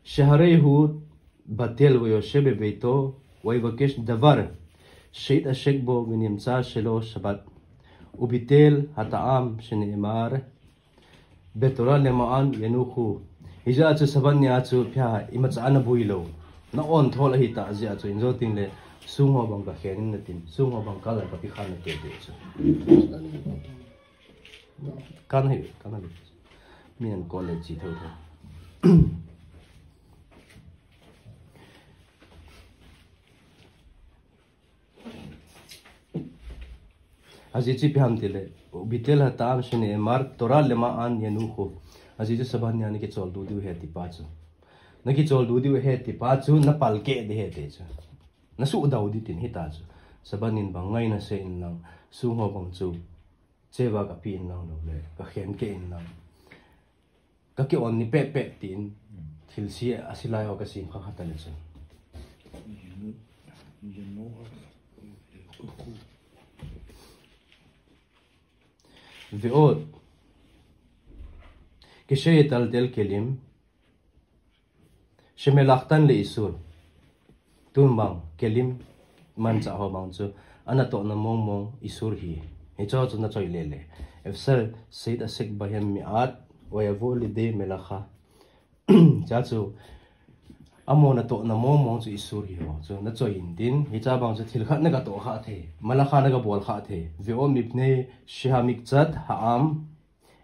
שהרי הוא בטל ויושב בביתו ויבקש דבר שהתעשק בו ונמצא שלא שבת, וביטל הטעם שנאמר בתורה למען ינוחו. Hijeh a chu Shabbat ni a chu pia imacha ana boi lou. Na on thol ahi ta jeh a chu in jo ting le sung ho bang ka khen in na tin. Sung ho bang ka la ka pi khan na te te chu. Kan hi, kan hi. Mi an ko le chi thou thou. Ajeh chu ipi ham tile, ביטל הטעם שנאמר תורה למען ינוחו. Ajeh chu Shabbat ni a na kichol du diu ahi ti pa chu. Na kichol du diu ahi ti pa chu, na palkeh ding ahi ti chu. Na suhdau ding tin ahi ta chu. Shabbat nin bang ngai na se in lang, sung ho bang chu, cheva ka pi in lang lou le, ka khen keh in lang. Ka ki on ni peh peh tin, thil si a si lai ho ka sim kha kha ta le chun. ועוד, כשיטלטל כלים, שמלאכתן לאיסור. Tun bang, כלים, manchah ho bang chu, ana tohna mong mong איסור hi. Hicho chu na choi le le. אפשר שיתעסק בהם מעט, ויבוא לידי מלאכה. Cha chu, amahon atohna mong mong chu איסור hi ho. Chu na choi in tin, hicha bang chu thil khat na ka toh kha thei. מלאכה na ka bol kha thei. ועוד מפני שהמקצת העם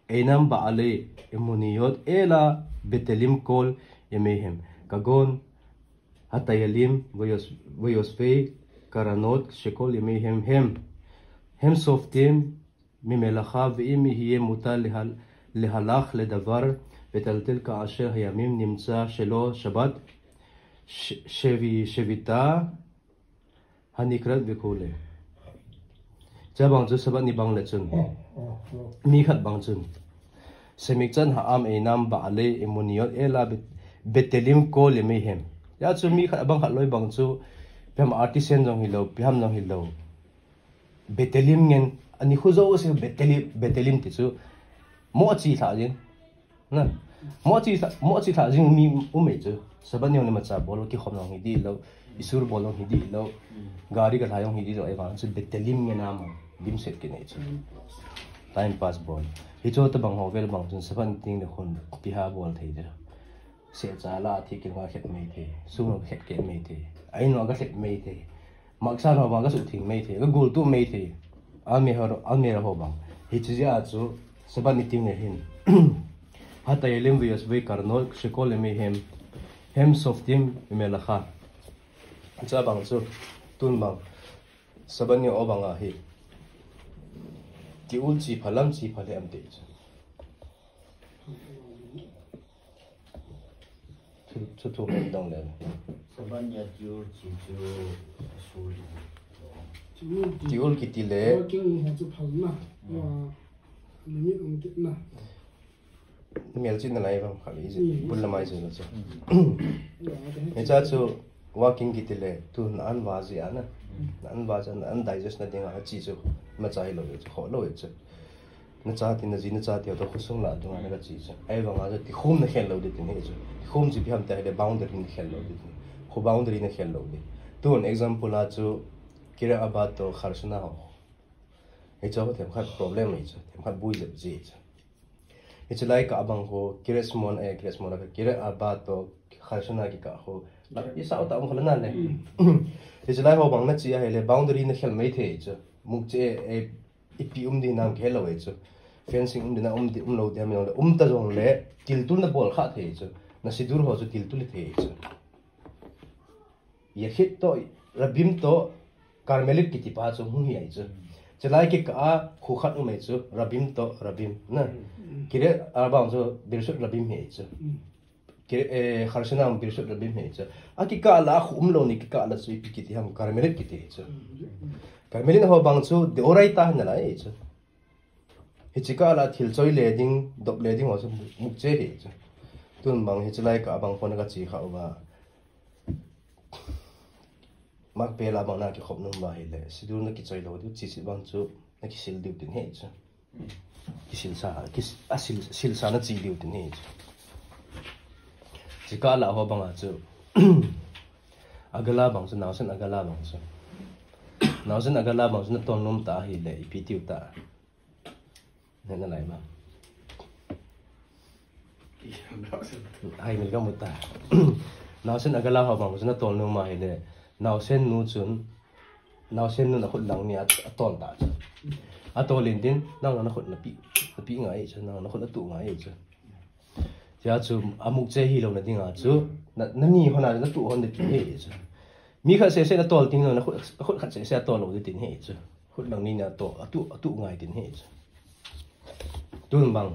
אינם בעלי אמוניות אלא בטלים כל ימיהם, כגון הטיילים ויוס-, ויושבי קרנות שכל ימיהם הם, הם שובתים ממלאכה, ואם יהיה מותר להל-, להלך לדבר וטלטל כאשר הימים נמצא שלא שבת, ש-, שבי-, שביתה הנקראת וכו'. Cha bang chu Shabbat ni bang le chun. Mi khat bang chun. שמקצת העם אינם בעלי אמוניות אלא בטלים כל ימיהם. Hia chu mi khat bang khat loi bang chu Ipi ham artisan jong hilou, ipi ham jong hilou. Betalim ngen, ani khu jouse Betalim, Betalim ti chu. Mo chi lha jin. Na. Mo chi lha, mo chi lha jing mi um e chu. Sabbath ni jong le imacha bol, kikhom jong hi di lou. Isur bol jong hi di lou. Gari ka lha jong hi di lou. Ahivang chu Betalim ngen a mang. Dimset kit nei chu. Time pass bol. Hiche tabang ho vel bang chun Sabbath ni teng le khun ipi ham bol thei de. Sehcha la thi kit nga khet mai thei. Sung khet kit mai thei. Ain ka khet mai thei. Maksa ho bang ka suhtheng mai thei, ka gultuh mai thei. Almirah, almirah ho bang. Hiche jeh a chu, Sabbath ni teng le hin. Hata yelim veyosvei karnot, shekol lemei hem, hem softim vemelacha. Hiche bang chu, tun bang. Sabbath ni o bang ahi. Tiul chi phalam chi phale am te chu. Chu, chu thu kan dong le. Sabbath ni a tiul chi chu sul. Tiul kiti le. Working ni ha chu phal na. Wa, limit um ti na. Mel chi na lai bang khali ji. Bul la mai ji na chu. Wa, de. Hiche chu working kiti le. Tu na an va ji ana. Na an va ji ana, an digest na ding a chi chu. Imacha hilou chu, kholou chu. Na chate, na ji, na chate, to khosung lah dunga na kachi chu. Ahivanga chu, tikhom na khel lou ding tin ahi chu. Tikhom chu ipi ham tia ahile boundary na khel lou ding tin. Kho boundary na khel lou ding. Tun example a chu, Kiryat Arba to Har Shana ho. Hiche ho themkhat problem ahi chu. Themkhat bui jep ji chu. Hiche lai kah bang ho, Kiryat Shimon, eh, Kiryat Shimon, Kiryat Arba to Har Shana kikah ho. Lap, isa uta um khala na le. Hiche lai ho bang na chi ahile, boundary na khel mai thei chu. Mukche, eh, Ipi um ding ham kihei lou ahi chu. Fencing um ding ham um ding, um lou ding ham, um ta jongle, tiltul na bol kha thei chu. Na siddur ho chu tiltul thei chu. Yachid to, Rabim to, Carmelit kiti pa chu hung hi ahi chu. Chulai kikah a khu khat um ahi chu, Rabim to, Rabim. Na. Kiryat Arba chu, Birshot Rabim hi ahi chu. Ke, eh, Har Shana Birshot Rabim hi chu. A kikah la, a khu um lou ni kikah la chu ipi kiti ham, Carmelit kiti chu. Carmelit ho bang chu, deoraita hi nalai chu. Hiche kah la thil choi le ding, dop le ding ho chu mukche hi chu. Tun bang hiche lai kah bang ho na kachi kha uva. Makpelah bang na kikhop nom uva ahile, siddur na kichoi lou diu, chisit bang chu na kisil diu tin ahi chu. Kisil sa, kis-, a sil, sil sa na chi diu tin ahi chu. Chikah lah ho bang a chu. Agala bang chu, naosen agala bang chu. Naosen agala bang chu na ton nom ta ahile, ipi tiu ta. Nena lai ma. Hai mil ka mu ta. Naosen agala ho bang chu na ton nom ahile. Naosen nu chun. Naosen nu na khut lang ni a, a ton ta chu. A tol in tin, nang na khut na pi, na pi ngai chu, nang na khut na tu ngai chu. Tia chu, a mukche hi lou na ding a chu. Na, na ni hon a, na tu hon de ti hi chu. Mi khat sese na tol ting na khut, khut khat sese a tol lou de tin hi chu. Khut lang ni na to, a tu, a tu ngai tin hi chu. Tun bang.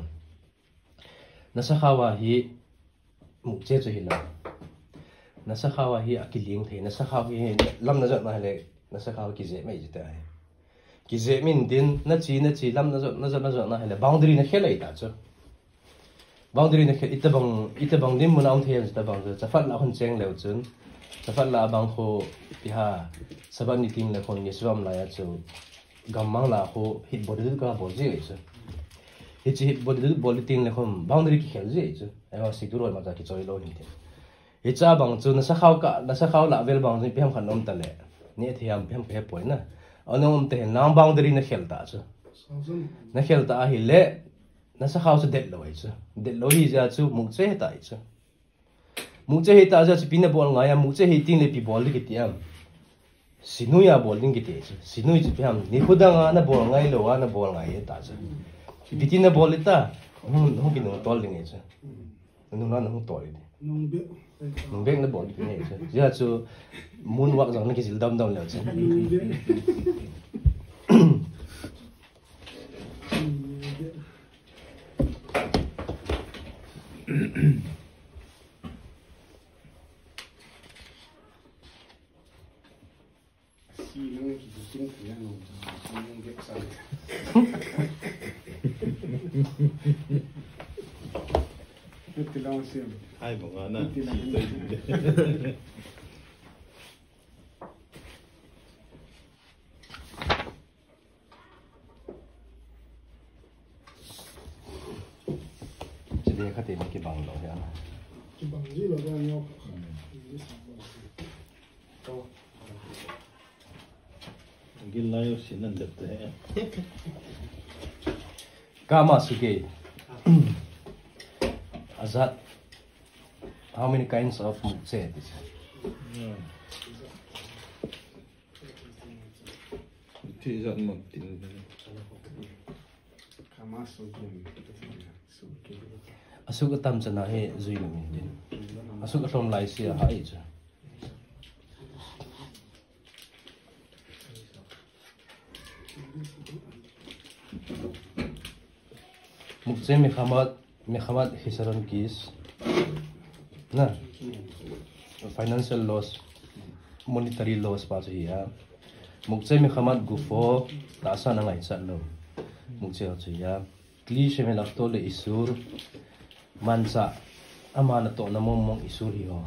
Na sakhao a hi mukche chu hi lou. Na sakhao a hi a kiling thei. Na sakhao hi lam na jot na le. Na sakhao kijep mai ji ta hi. Kijep min tin na chi, na chi lam na jot, na jot, na jot na hi le. Boundary na khel ai ta chu. Boundary na khel, itabang, itabang dinmun a um thei em itabang chu, chafat lah a hung cheng leu chun, chafat lah a bang khu, ipi ham, Sabbath ni teng le khun yeshiva um lai a chu, gammang lah a khu, hit body ka bol ji chu. Hiche hit body bol teng le khun, boundary kikhel ji chu. Ahivang siddur ho imacha kichoi lou hin tin. Hiche bang chu, na sakhao kah, na sakhao lah vel bang chu, ipi ham khat um ta le. Neh thei ham, ipi ham ka he poi na. Ana um ta hin, nang boundary na khel ta chu. Na khel ta ahile, Na sakhao chu det lou ahi chu. Det lou hi jeh a chu mukche hi ta ahi chu. Mukche hi ta jeh a chu ipi na bol ngai a, mukche hi teng le ipi bol ding kiti am. Sinui a bol ding kiti chu. Sinui chu ipi ham. Nikho dang a na bol ngai lou a, na bol ngai hi ta chu. Ipi ti na bol hi ta. Hung, hung kinung tol ding ahi chu. Nung na hung tol ding. Nung bek. Nung bek na bol ding ahi chu. Jeh a chu moonwalk jong na kijil dam dam leu chu. Nung bek. Hai, bang ana. Gilai sinan depte. Kama suke. Azat. How many kinds of mukse? Ti zat mak tin. Asuk atam chana he zui na min din. Asuk ahlom lai sia ha i cha. Mukse mikhamat, mikhamat hisaron kis. Na. Financial loss, monetary loss pa chu hi a. Mukse mikhamat gufo, ta sa na ngai chat lo. Mukse chu hi a. Kli shemel afto le isur, mansa, ama na to na mong mong isur hi ho.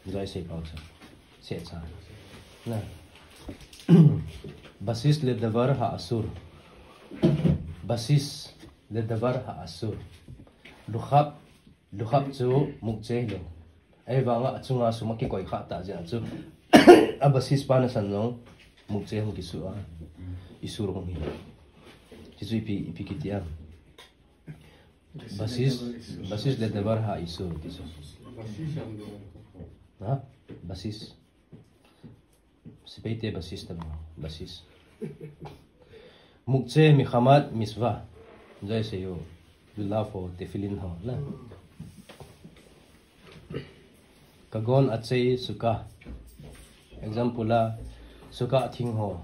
Zai sei pau sa. Se cha. Na. Basis le davar ha asur. Basis le davar ha asur. Lukhap, lukhap chu mukche lo. Ei vanga achunga suma kikoi kha ta jia chu. A basis pa na san long mukche hung kisu a. Isur hung hi. Kisu ipi, ipi kitia. Basis, basis le davar ha isur kisu. Ha? Basis. Sipeite basis tam. Basis. Mukche mikhamat misva. Zai sei ho. Lulav ho, tefillin ho. Na. Kagon achei suka. Example a, suka thing ho.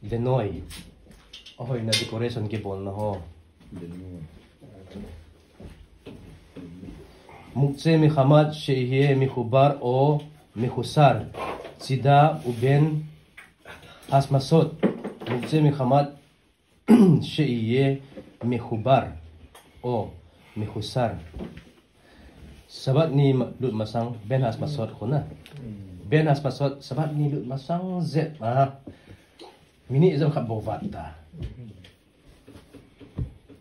Venoi. Ahoina decoration kibolna ho. Mukche mikhamat, she'iyeh mikhubar o mikhusar. Tzida uben hasmasot. Mukche mikhamat, she'iyeh mikhubar o mikhusar. Sabat ni ma-, lut masang, ben hasmasot khuna. Ben hasmasot, sabat ni lut masang zet a. Mini zam khat bou vat ta.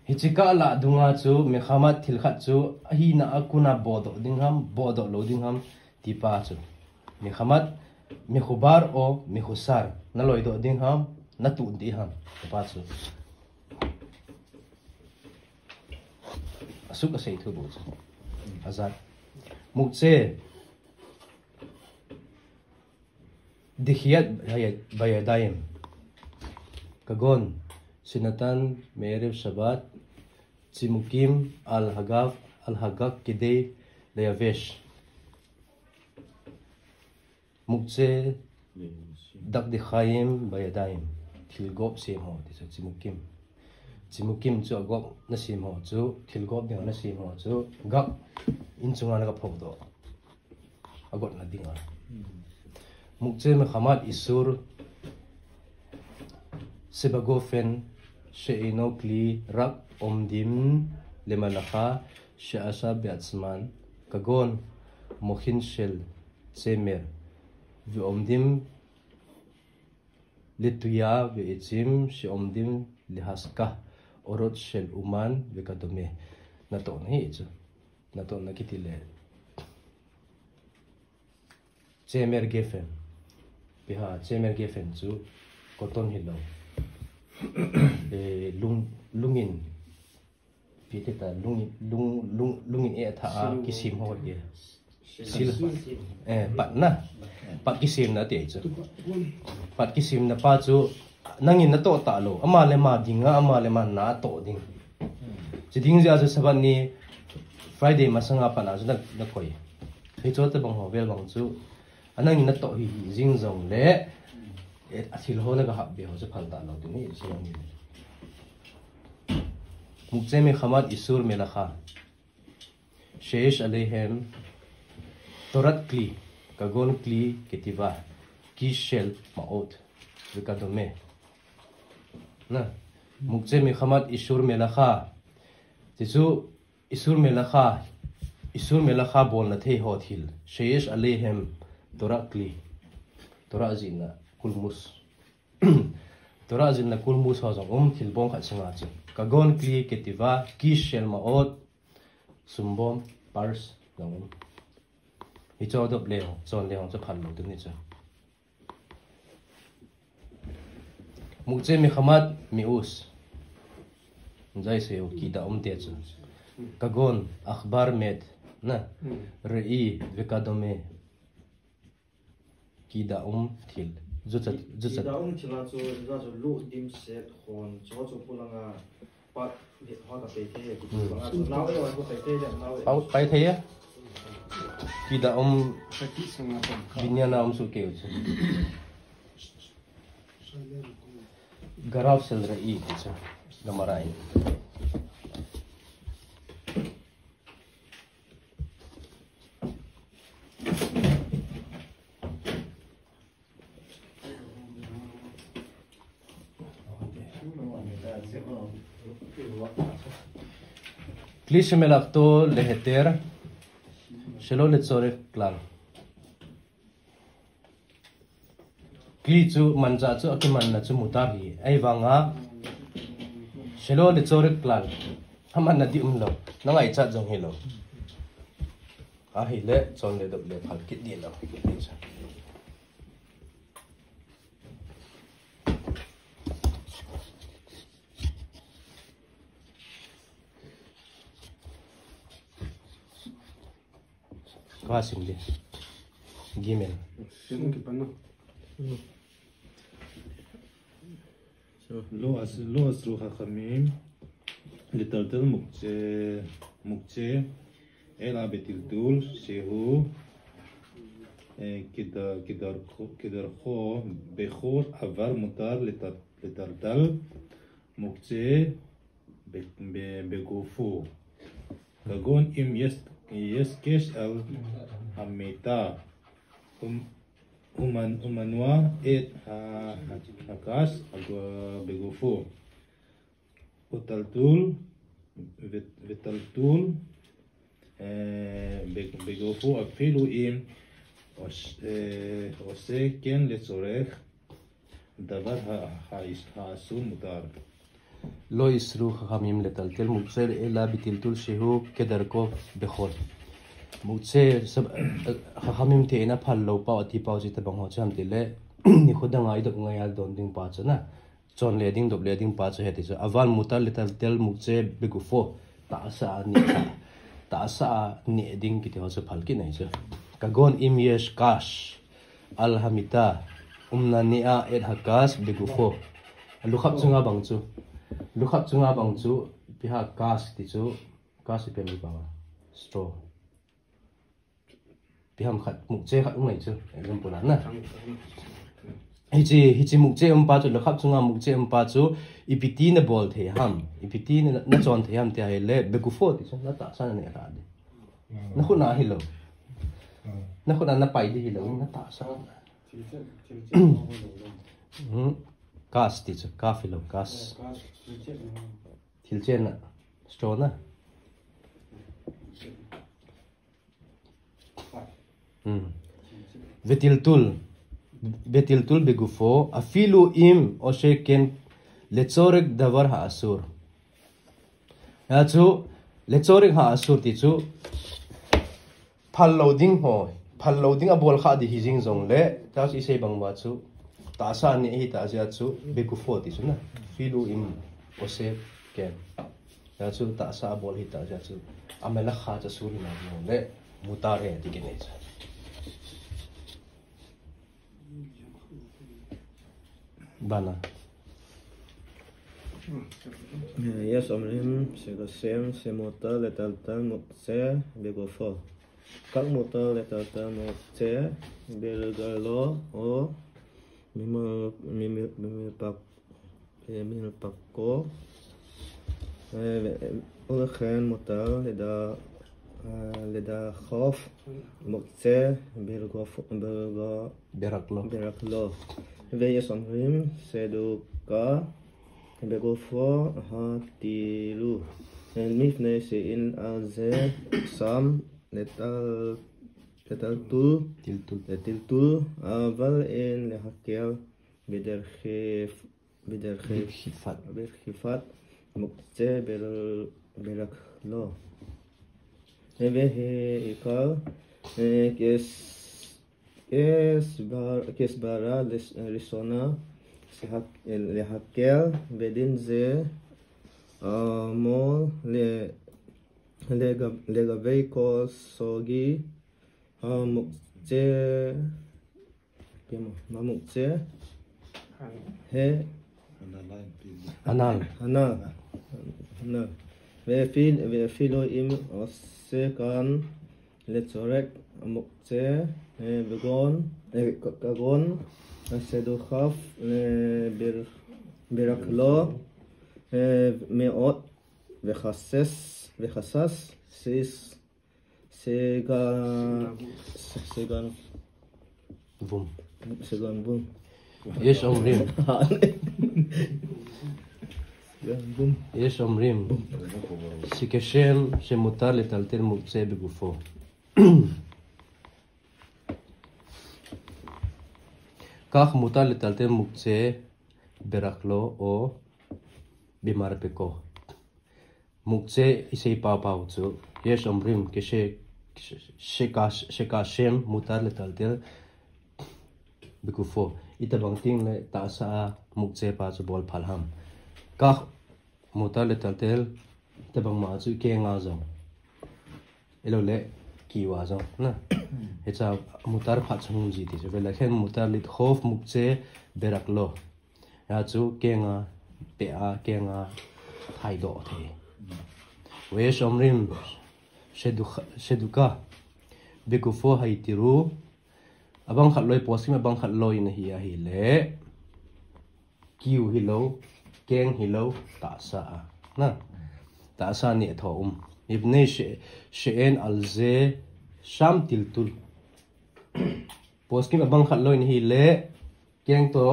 Hichi kah lah dunga chu, mikhamat thil khat chu, ahina a kona bodoh ding ham, bodoh lou ding ham, ti pa chu. Mikhamat, mikhubar o mikhusar, na loidoh ding ham, na tuh ding ham, ti pa chu. Asuk asei thu bou chu. Azat. Mukche. Dikhiat bayadaim. Kagon, sinatan, me'erev Shabbat, tzimukim, al hagav, al hagag kedei leyavesh. Mukche, dakdikhaim bayadaim. Thilgop sem ho, ti chu tzimukim. Tzimukim chu agop na sem ho chu, thilgop ding na sem ho chu, gag in chunga na ga phodoh. Agotna dinga. Mukche mikhamat isur, sebagofen, she'eino kli, rak omdim, lemalacha, she'asha be'atzman, kagon, mokhin shel, tzemer, ve'omdim, letuya ve'etzim, she'omdim, lehaska, orot shel uman, ve'kadome. Natoh na hi chu. Natoh na kiti le. Tzemer gefen. Piha, tzemer gefen chu cotton hilou. Eh, lung, lungin. Pi ti ta, lungin, lung, lung, lungin e tha a, kisim ho e. Sil. Eh, pat na. Pat kisim na ti chu. Pat kisim na pa chu, nangin natoh talou. Ama le ama dinga, ama le ama natoh ding. Chi ding jia chu Sabbath ni Friday masanga pat a chu na, nakoi. Hicho tabang ho vel bang chu. Anangin natoh hi, hi jing jongle, eh, athil ho na ga hap be ho chu phal talou ding hi, chu ni. Mukche mikhamat isur melacha. Sheyesh aleihem torat kli, kagon kli ketiva, kis shel ma'ot, ve'kadome. Na, mukche mikhamat isur melacha. Ti chu isur melacha, isur melacha bolna thei ho thil. Sheyesh aleihem torat kli. Torat jina kulmus. Torat jina kulmus ho jong um, thil bom khat sunga chu. Kagon kli ketiva, kis shel ma'ot, sumbom, pars, jong um. Hicho dop leo, chon leo, chu phal lou tuni chu. Mukche mekhamat mi'us. Jai se u kida um te chu. Kagon, akhbar med, na. Re'i, vekadome. Kida um thil. Jucha, jucha. Kida um thil a chu, jucha chu lu dim set khon, chu chu pulanga pat hit ho ta pe te, Hmm. pulanga chu nau e wa ko pe te, nau e. Au, pai thei e. Kida um Sati sanga tam. Binyana um su ke u chu. Garav sel re'i ti chu. Gamara in. Kli shemelach to leheter, shelo lechorech klal. Kli chu manchah chu akimanna chu mutar hi. Ahivanga, shelo lechorech klal. Amanna di umlou. Nangaichat jong hilou. Ahile, chon le dop le phal kit di lou. Ka sim di. Gimel. Sim ki pano. Lo as, lo asru khakhamim. Litaltal mukche, mukche. Ela betiltul, shehu. Eh, kida, kidar kho, kidar kho, bekhor, avar mutar, lital, litaltal. Mukche, be, be, begufo. Kagon im yes, yes kesh al hamita. Um, uman, umanua et ha, ha, hakas, agua begufo. Utaltul, vet, vetaltul, eh, be, begufo afilu im, os, eh, ose ken lesorech, Davar ha, ha, is, ha, asu mutar. Lo isru khakhamim letaltel mukche ela bitiltul shehu kedarko bekhol. Mukche sab, khakhamim te ina phal lou pau ati pau chi tabang ho cham ti le, ni khudanga idop ngai al don ding pa chu na. Chon le ding dop le ding pa chu heti chu. Aval mutar letaltel mukche begufo. Tahsa a neh, tahsa a neh ding kiti ho chu phal kit nai chu. Kagon im yesh kash al hamita umna nea et hakas begufo. Lukhap chunga bang chu. Lukhap chunga bang chu piha kash ti chu. Kash ipi ham ipa. Straw. Ipi ham khat, mukche khat um ngai chu, example a na. Hichi, hichi mukche um pa chu, lukhap chunga mukche um pa chu, ipi ti na bol thei ham, ipi ti na, na chon thei ham ti ahile, begufo ti chu, na tahsa na neh kha di. Na khut na hilou. Na khut na na pai di hilou, na tahsa. Hmm. Kash ti chu, kaf hilou, kash. Thilchenna, straw na. Hmm. Vetiltul, vetiltul begufo, afilu im ose ken lesorech davar ha asur. Ya chu, lesorech ha asur ti chu, phal lou ding ho, phal lou ding abol kha di hi jing jong le, ta chu isei bang uva chu, tahsa a neh hita jeh a chu, begufo ti chu na, afilu im ose ken. Ya chu tahsa abol hita jeh a chu, amela kha chu suri na jong le, mutar e ti kine chu. Bana. Yes, omrim, sekasem, semota, letaltal, mukche, begufo. Kak mutar letaltal mukche, belgalo, o, mimil, mimil, mimil pak, eh, mimil pakko, eh, ulkhen mutar leda, eh, leda khof, mukche, belgo, belgo, beraklo. Beraklo. Ve yes omrim, seduka, begufo, hatilu. Mifne se in alze, sam, Letal, letaltul, tiltul, letiltul, aval in lehakel, biderkhif, biderkhif, biderkhifat, biderkhifat, mukche bel, beraklo. Eve he ikal, Eh, kes kes bar kes bara les risona sehak lehakel bedin ze mo le lega lega vei ko sogi ha mukche kemo ma mukche he anal anal ve fil ve filo im osekan lechorek mukche vegon kagon sedukhaf bir biraklo meot vekhases vekhasas sis Sega Segan Bum. Segan Bum. Yes, Omrim. Segan Bum. Yes, Omrim. Sikeshem, Shemutar letaltel mukse begufo. Kach mutar letaltel mukse beraklo o bimar peko. Mukche isei pau pau chu. Yes, Omrim, keshe, sheka, sheka shem, mutar letaltel, begufo. Itabang ting le, tasa a, mukche pa chu bol phal ham. Kach mutar letaltel, itabang ma chu kenga jong. Elo le, kiwa jong. Na. Hecha mutar phat chung ji ti chu. Vela khen mutar lit khof mukche beraklo. Ya chu kenga pe a kenga thaidoh thei. Ve shomrim sheduka begufo hai tiru. Abang khat loi poskim abang khat loi na hi ahi le. Kiu hi lo, keng hi lo, tahsa a. Na. Tahsa ni tho um. Ibne she she en alze sham tiltul. Poskim abang khat loi na hi le. Keng to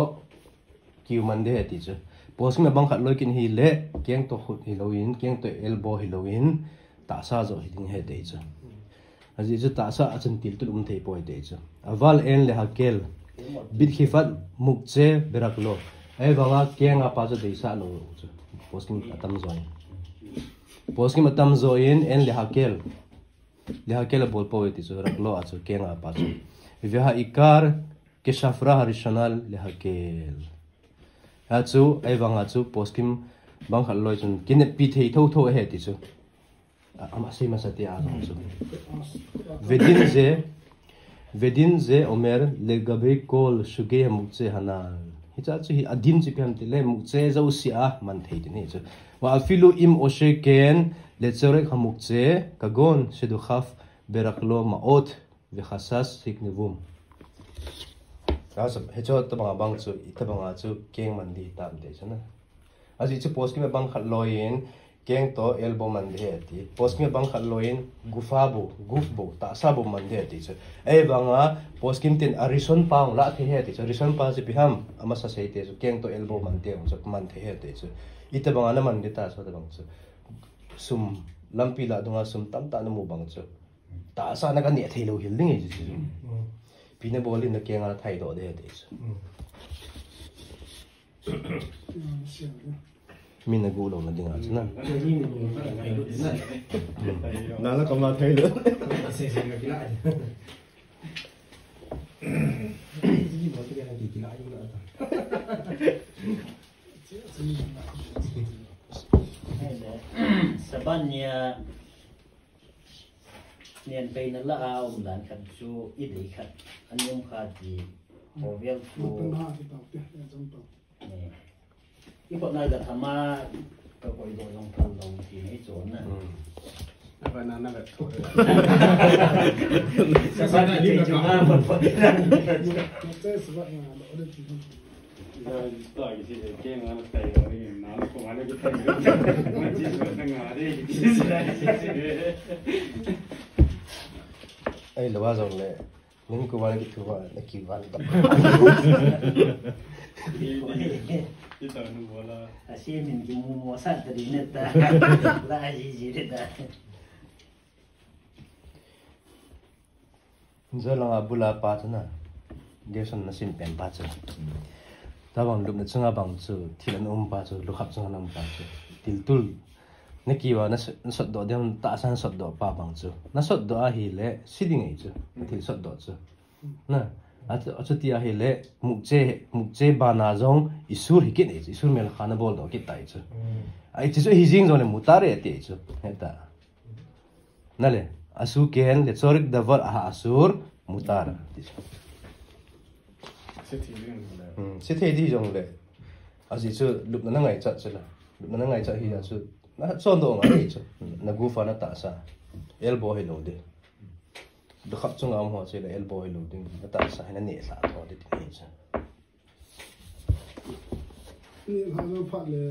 kiu man de ti chu. Poskim abang khat loi kin hi le, keng to khut hi lo in, keng to elbow hi lo in, tahsa jo hi ding he te chu. Aji chu tahsa a chun tiltul um thei poi te chu. Aval en le hakel. Bit khifat mukche beraklo. Ai vanga keng a pa chu deisa lo chu. Poskim atam jo in. Poskim atam jo in en le hakel. Le hakel a bol poi ti chu raklo a chu keng a pa chu. Veha ikar Keshafra harishana lehakel. Ha chu, ai vanga chu, poskim bang khat loi chun, kinepi thei tho tho he ti chu. Ama sei masa ti a chu. Vedin ze, vedin ze omer le gabe kol shuge hamuk che hanal. Hicha chu hi adin chu piam ti le muk che zo si a man thei ti ni chu. Wa afilu im oshe ken le chorek hamuk che kagon shedukhaf beraklo maot. Vekhasas hiknivum. He chu tabanga bang chu, itabanga chu keng man di tam te chu na. Aji chu poskim abang khat loi in, keng to elbow man di he ti. Poskim abang khat loi in, gufa bu, guf bu, tahsa bu man di he ti chu. Ei vanga, poskim tin a rison pa la the he ti chu. Rison pa chu piham, amasa sei te chu, keng to elbow man te chu, man the he ti chu. Itabanga na man di ta chu tabang chu. Sum, lampi la dunga sum tam ta na mu bang chu. Tahsa na ka neh thei lo hil ding e chu chu. Pi na bol in na kenga thaidoh de te chu. Mi na gu lo na ding a chu na. Na la kama thei lo. Saban nia Nian peina la a um dan khat chu i dei khat an um kha ti. Khovel chu. Ni. I khotna ga thama ka koi do jong thal lo ti nei chon na. Aba na na ga tho. Sa sa ni chu na pa pa. Ei, lo a jong le, nin ku van ki thu va, na ki van ta. Asi min ki mu mo sa ta di ne ta. La ji ji de ta. Jolanga bula pa chu na. Gerson na sim pen pa chu. Tabang lupna chunga bang chu, thil an um pa chu, lukhap chunga an um pa chu. Tiltul. Na kiva na sot, na sotdoh ding, tahsa na sotdoh pa bang chu. Na sotdoh ahile, si ding ahi chu. Na thil sotdoh chu. Na, a chu, a chuti ahile, mukche, mukche bana jong, isur hi kit ahi chu. Isur melcha na boldoh kit ta ahi chu. Ahi chu, hi jing jong le mutar e ti ahi chu. Heta. Na le, asur ken le tzorik davar aha asur mutar. Ti chu. Sithei ding le. Hmm, sithei ding jong le. Ajeh chu lupna na ngaichat chu la. Lupna na ngaichat hi a chu. Na chondoh ngai chu. Na gufa na tahsa. Elbow hi lo ding. Lukhap chunga um ho chu la elbow hi lo ding. Na tahsa hi na nehthah tho ding ti hi chu. Nehthah jong phat le.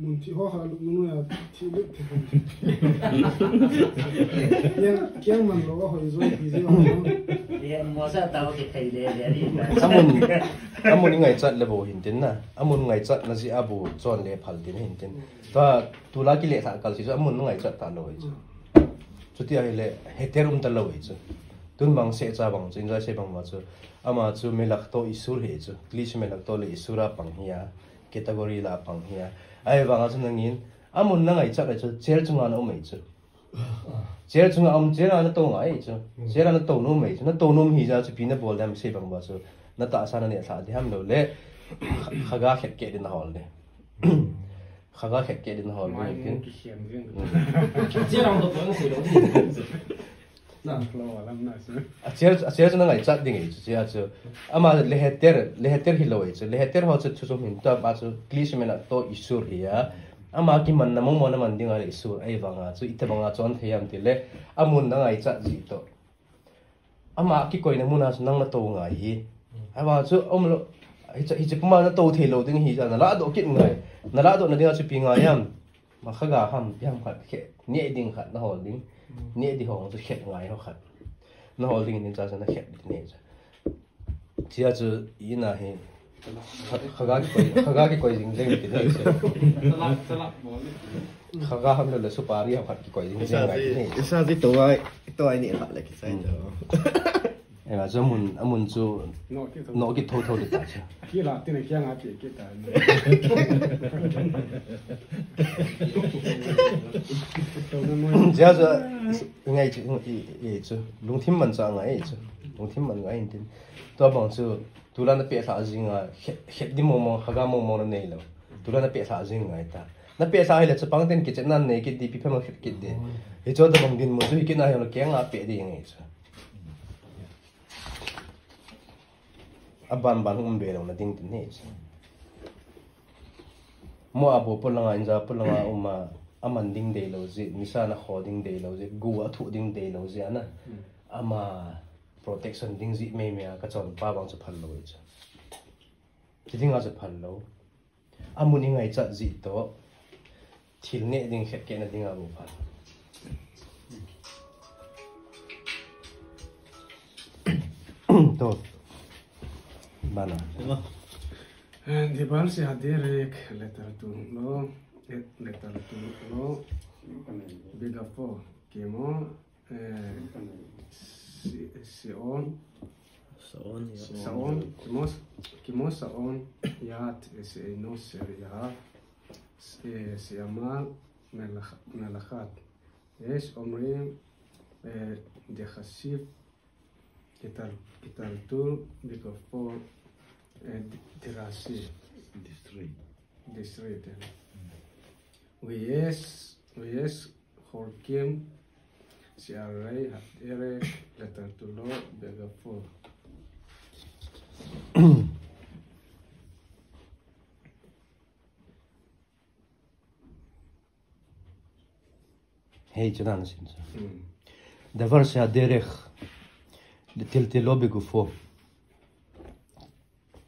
Mun thi ho kha lupna noiya thi lut thi. Kiang, kiang man lo a hoi joi ti jeh a. Ye, mo sa tao ki thei le le ni ta. Amun, amun ngaichat le bou hin tin na. Amun ngaichat na jeh a bou chon le phal tin hin tin. Tua, tulai kile thah kal si chu amun ngaichat ta lou hi chu. Chuti ahile, heter um ta lou hi chu. Tun bang seh cha bang chu, enjoy seh bang ma chu. Ama chu melach to isur hi chu. Kli chu melach to le isur a pang hi a. Category la pang hi a. Ahivanga chu nangin, amun na ngaichat le chu, chair chunga na um ahi chu. Chair chunga um, chair a na tou ngai ahi chu. Chair a na tou nom ahi chu. Na tou nom hi jeh a chu ipi na bol dem sei bang ba chu. Na tahsa na nehthah ding ham lou le. Khaga khet keh ding na hol ding. Khaga khet keh ding na hol ding. Chair a na tou ngai sei lou. Na. A chair, a chair chu na ngaichat ding ahi chu, chair chu. Ama le heter, le heter hi lou ahi chu. Le heter ho chu thu sum hin ta pa chu kli cement a to isur hi a. Ama kiman na mong mong na man ding a le isur ahivanga chu. Itobang a chon thei ham ti le. Amun na ngaichat jeh to. Ama kikoina mun a chu nang na tou ngai hi. Ahivang chu um lou. Hiche, hiche puma na tou thei lou ding hi a na ladoh kit ngai. Na ladoh na ding a chu ipi ngai ham. Ma khaga ham, ipi ham khat khe, neh ding khat na hol ding. Neh ding ho chu khet ngai ho khat. Na hol ding in cha cha na khet ding ne cha. Chia chu ina hi. Kha-, khaga kikoi, khaga kikoi jing jeng ti ne cha. Khaga ham le le supari ham khat kikoi jing jeng ngai ti ne. Isa ji to ai, to ai ni khat le kisai to. Ema chu amun, amun chu noh kit thotho le ta chu. Kila tin a kiang a ti kit ta. Chia chu ngai chu, i, i chu. Lungthim man cha ngai chu. Lungthim man ngai hin tin. Tua bang chu, tulai na pehthah jing a, khet, khet ding mong mong, khaga mong mong na nei lou. Tulai na pehthah jing ngai ta. Na pehthah hile chapang ten kichet nan nei kit ding, ipi phem a khet kit ding. Hichu tobang dinmun chu hi kit na hi lou, kiang a peh ding ngai chu. Aban ban um be lou na ding tin hi. Mo a bo polanga inja polanga uma, aman ding dei lou ji, nisa na kho ding dei lou ji, gu a thu ding dei lou ji ana. Ama protection ding ji mei mei a ka chon pa bang chu phal lou ji. Ti ding a chu phal lou. Amun i ngaichat jeh to. Thil neh ding khet keh na ding a bou pha. To. Bana. Dibal se hadirek letter tu lo, letter tu lo, bigafo, kimo, Eh, si, si on. Saon, ya. Saon, kimos, kimos saon, yat, eh, si no ser ya. Eh, si ama, melakhat. Yes, omrim, eh, dehasif, kital, kital tu, bigafo, eh, di-, dirasi. District. District, eh. Yes, yes, Horkim, siarei, hatere, letter tu lo, bigafo. Hei, chu nan sin chu. Davar se haderek, letter tu lo, bigafo.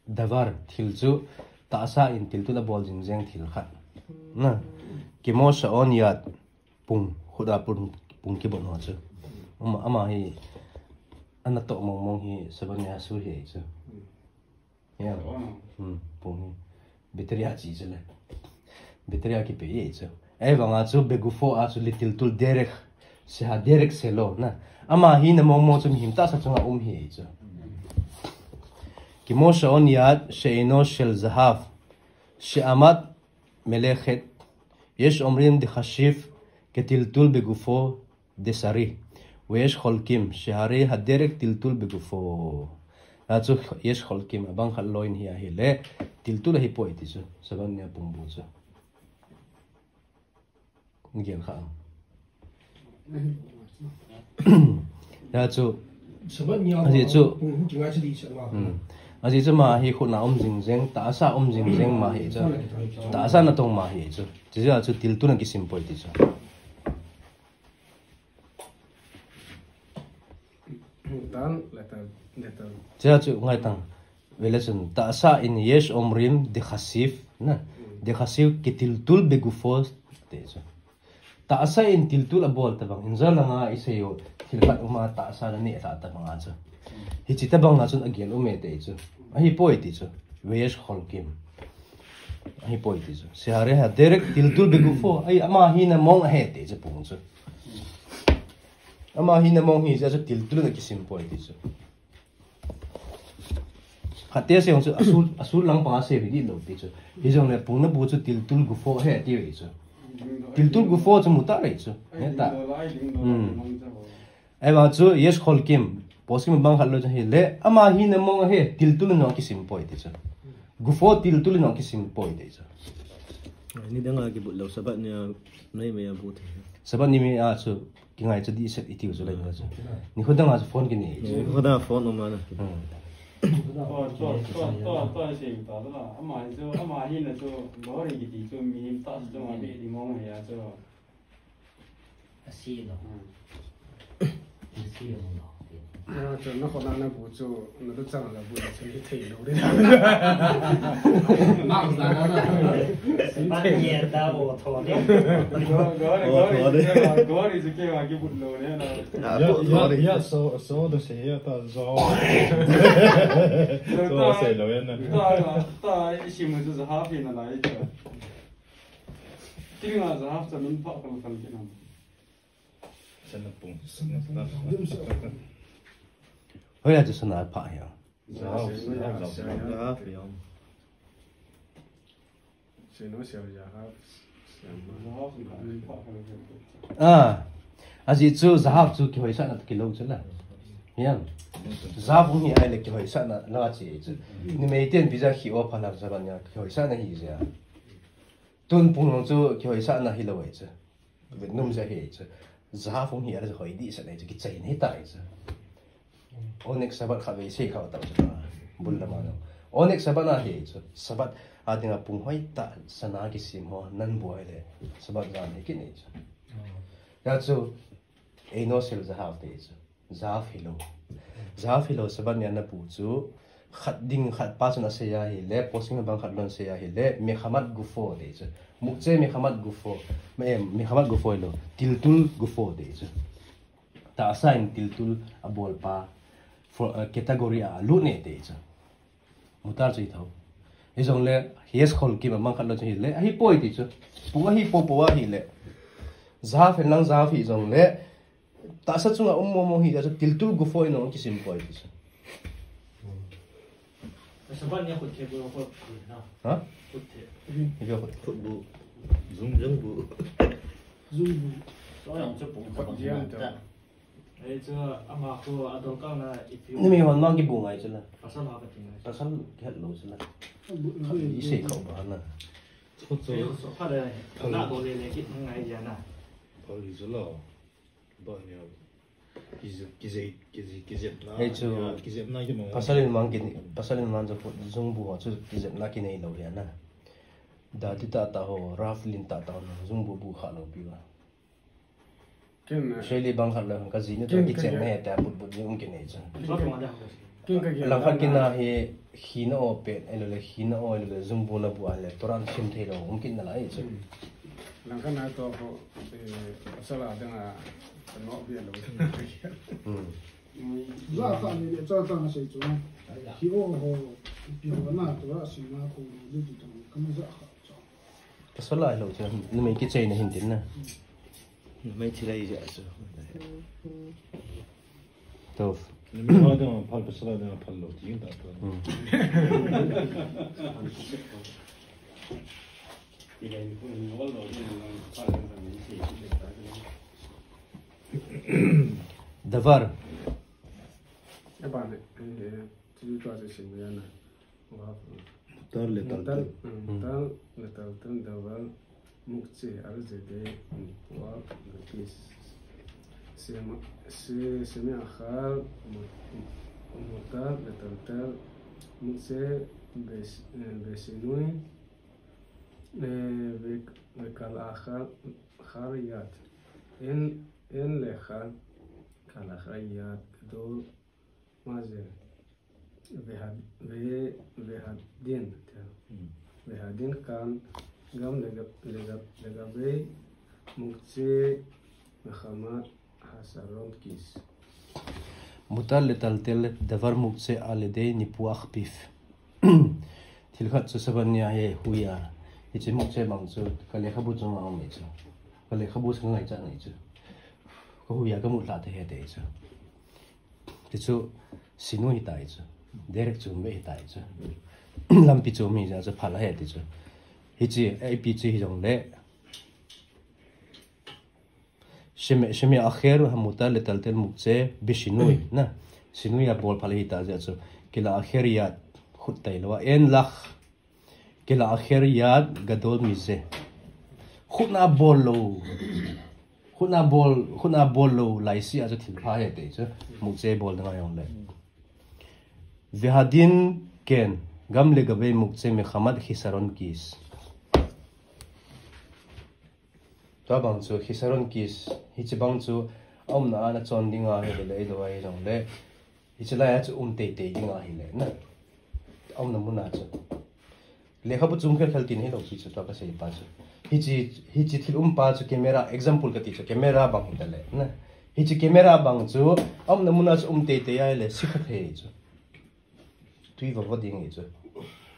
Davar, thil chu, tahsa in thil tu na bol jing jeng thil khat. Na, kimo saon yat, pung, khuda pung, pung kibon ho chu. Ama, ama hi, ana to mong mong hi, sabon ya su hi chu. Ya. Hmm, pung hi. Bacteria chi chu le. Bacteria kipe hi chu. Ahivanga chu bigafo a chu letter tu derek. Se haderek se lo na. Ama hi na mong mong chu mihem tahsa chunga um hi chu. Kimo saon yat, se ino shel zahav. Se amat melekhet. Yesh omrim dechasiv ketiltul begufo desari. Veyesh cholkim, sheharei haderek tiltul begufo. Achu yesh cholkim, abang khat loin hi ahile, tiltul ahipoi ti chu. Sabbath nia pung bu chu. Gel kha. Achu. Sabbath nia aji chu. Pung hu kingai chu di sa ma. Hmm. Aji chu ama hi khut na um jing jeng, tahsa um jing jeng ama hi chu. Tahsa natong ama hi chu. Chujeh a chu tiltul ana kisimpoi ti chu. Tan, letter, letter. Chujeh a chu ngaitang. Vele chun, tahsa in yesh omrim dechasiv, na. Dechasiv ketiltul begufo ti chu. Tahsa in tiltul abol tabang, inja langa isei u, thil khat uma tahsa naneh lha tabang a chu. Hiche tabang a chun agel um e ti chu. Ahipoi ti chu. Veyesh cholkim. Ahipoi ti chu. Sheharei haderek tiltul begufo. Ahi, ama hina mong ahi ti chu pung chu. Ama hina mong hi chu tiltul ana kisimpoi ti chu. Khatia sei jong chu asul, asul lang panga sei hi di lou ti chu. Hijongle pung na bu chu tiltul gufo ahi ti ve chu. Tiltul gufo chu muta ve chu. Heta. Hmm. Ahivang chu yesh cholkim, poskim abang khat lou chu ahile, ama hina mong ahi, tiltul in jong kisimpoi ti chu. Gufo tiltul in jong kisimpoi ti chu. Nidang a kibut lou, Sabbath nia, nei mei a bu thei. Sabbath ni mei a chu, kingai chu di set iti chu lai chu. Nikho dang a chu phone kinei. Nikho dang a phone um ana. Hmm. To, to, to, to, to, sei ta la. Ama hi chu, ama hina chu, bori kiti chu, mihem tahsa chu, ama be di mong ahi a chu. Asi lo. Hmm. Asi lo. Ah, chu na khona na bu chu, na du chang la bu la chu ni thei lou de. Mak na na. Ban ye da o tho de. Go, go, go, go, go, go, go, go, kibut lou de na. Ah, ya, go, ya, go, ya, so, so do se ya ta zo. So, so ta, sei lou ya na. Ta, ta, isi mu chu za ha phi na lai chu. Kiri nga za ha cha min pha kan kan kinam. Sana pung, sana pung. Hoiya chu sana pha hi a. Zahav, zahav, zahav. Zahav hi a. Sino siya zahav. Ah, aji chu zahav chu kihoisahna kilou chu la. Hiam. Zahav hung hi ahile kihoisahna la chi chu. Numei ten bija khi o pha la zaban ya kihoisahna hi ja. Tun pung chu kihoisahna hilou chu. Vetnom ja hi chu. Zahav hung hi a le hoi dihset nei chu kichai nei tai chu. Onyx Sabbath kha vei sei kha ta chu. Bul lama no. Onyx Sabbath na hi chu. Sabbath a dinga pung hoitah sana kisem ho nan bu ahile. Sabbath jan hi kinei chu. Ya chu. Eino sel zahav te chu. Zahav hilou. Zahav hilou Sabbath nia na bu chu. Khat ding khat pa chun asei ahile, poskim abang khat lon sei ahile, mechamat gufo ti chu. Muktzeh mechamat gufo. Me, mechamat gufo hilou. Tiltul gufo ti chu. Tahsa in tiltul abol pa. For, uh, category a lut ne ti chu. Mutar chu hi tho. Hijongle, yesh cholkim abang khat lon chu hile, ahipoi ti chu. Pung ahi popo ahile. Zahav hen lang zahav hijongle, tahsa chunga um momo hi, tahsa tiltul gufo in jong kisimpoi ti chu. Sabbath nia khut the bu, khut the na. Ha? Khut the. Ibe khut. Khut bu. Zung, zung bu. Zung bu. So yang chu pung khut diam ta. Ei chu ama khu adol ka na ipi. Ni mi hon mang kibu ngai chu la. Pasal ha ka ti ngai. Pasal kihet lou chu la. Isei kho ba na. Chu chu. Ei, so pha le. Na do le le kit ngai ja na. Pha li chu lo. Ba nia. Kizep, kizep, kizep, kizep na. Hei chu, ya, kizep na ki mang. Pasal in mang kin, pasal in mang chu zungbu ho chu kizep na kinei lou hia na. Da ti ta ta ho, raf lin ta ta ho, zungbu bu kha lou pi ba. Ken, eh, Sheli bang khat lou, ka ji ni to ken, kichen ken, na he ta but but ni um kinei chu. Ken ka gel lang khat na, kin na hi, Hina o pen, ahilou le, hina o, ahilou le, zungbu na bu ahile, Torah sim thei lou, um kit na lai chu. Hmm. Lang khat na to ko, eh, sala dang a, no bia lou. Hmm. Za kha ni, cha cha na sei chu. Hi o ho, pi ho na Torah sim na ko, ni ti to, ka ma za kha cha. Pasal ahilou chu, numei kichai na hin tin na. Hmm. Numei thilai ja chu. To. Numei ho dang phal pasal dang phal lou ti ta to. Hmm. דבר. Mutar letaltel. Mutar letaltel דבר מוקצה על ידי ניפוח על פי שמאחר ומותר לטלטל מוקצה בשינוי וכלאחר יד. אין לך כלאחר יד גדול מה זה. והדין, והדין כאן גם לגבי מוקצה מחמת חסרון כיס. מותר לטלטל דבר מוקצה על ידי ניפוח פיו. Thil khat chu saban nia hi huya. Hiche mukche bang chu ka lekhabu chunga um e chu. Ka lekhabu chunga ngai cha ngai chu. Ka huya ka mu lha te he te chu. Ti chu sinu hi tai chu. Direct chu me hi tai chu. Lampi chu mi ja chu phala he ti chu. Hiche A P chu hi jong le. שמאחר ומותר לטלטל מוקצה בשינוי, na. Sinui a bol phal hi ta jeh chu. כלאחר יד, khut tai lou a. אין לך כלאחר יד גדול מזה. Khut na bol lou. Khut na bol, khut na bol lou lai si a chu thil pha he te chu. Mukche bol ding a jong le. והדין כן, גם לגבי מוקצה מחמת חסרון כיס. Tua bang chu חסרון כיס, hiche bang chu a umna a na chon ding ahi le, le, ei lo ahi jong le, hiche lai a chu um tei tei ding ahi le, na. A umna mun a chu. Lekhabu chung khel khel tin hi lo pi chu tua ka sei pa chu. Hiche, hiche thil um pa chu camera, example ka ti chu, camera bang hi ta le, na. Hiche camera bang chu, a umna mun a chu um tei tei ahi le, si kha thei chu. Tui va va ding hi chu.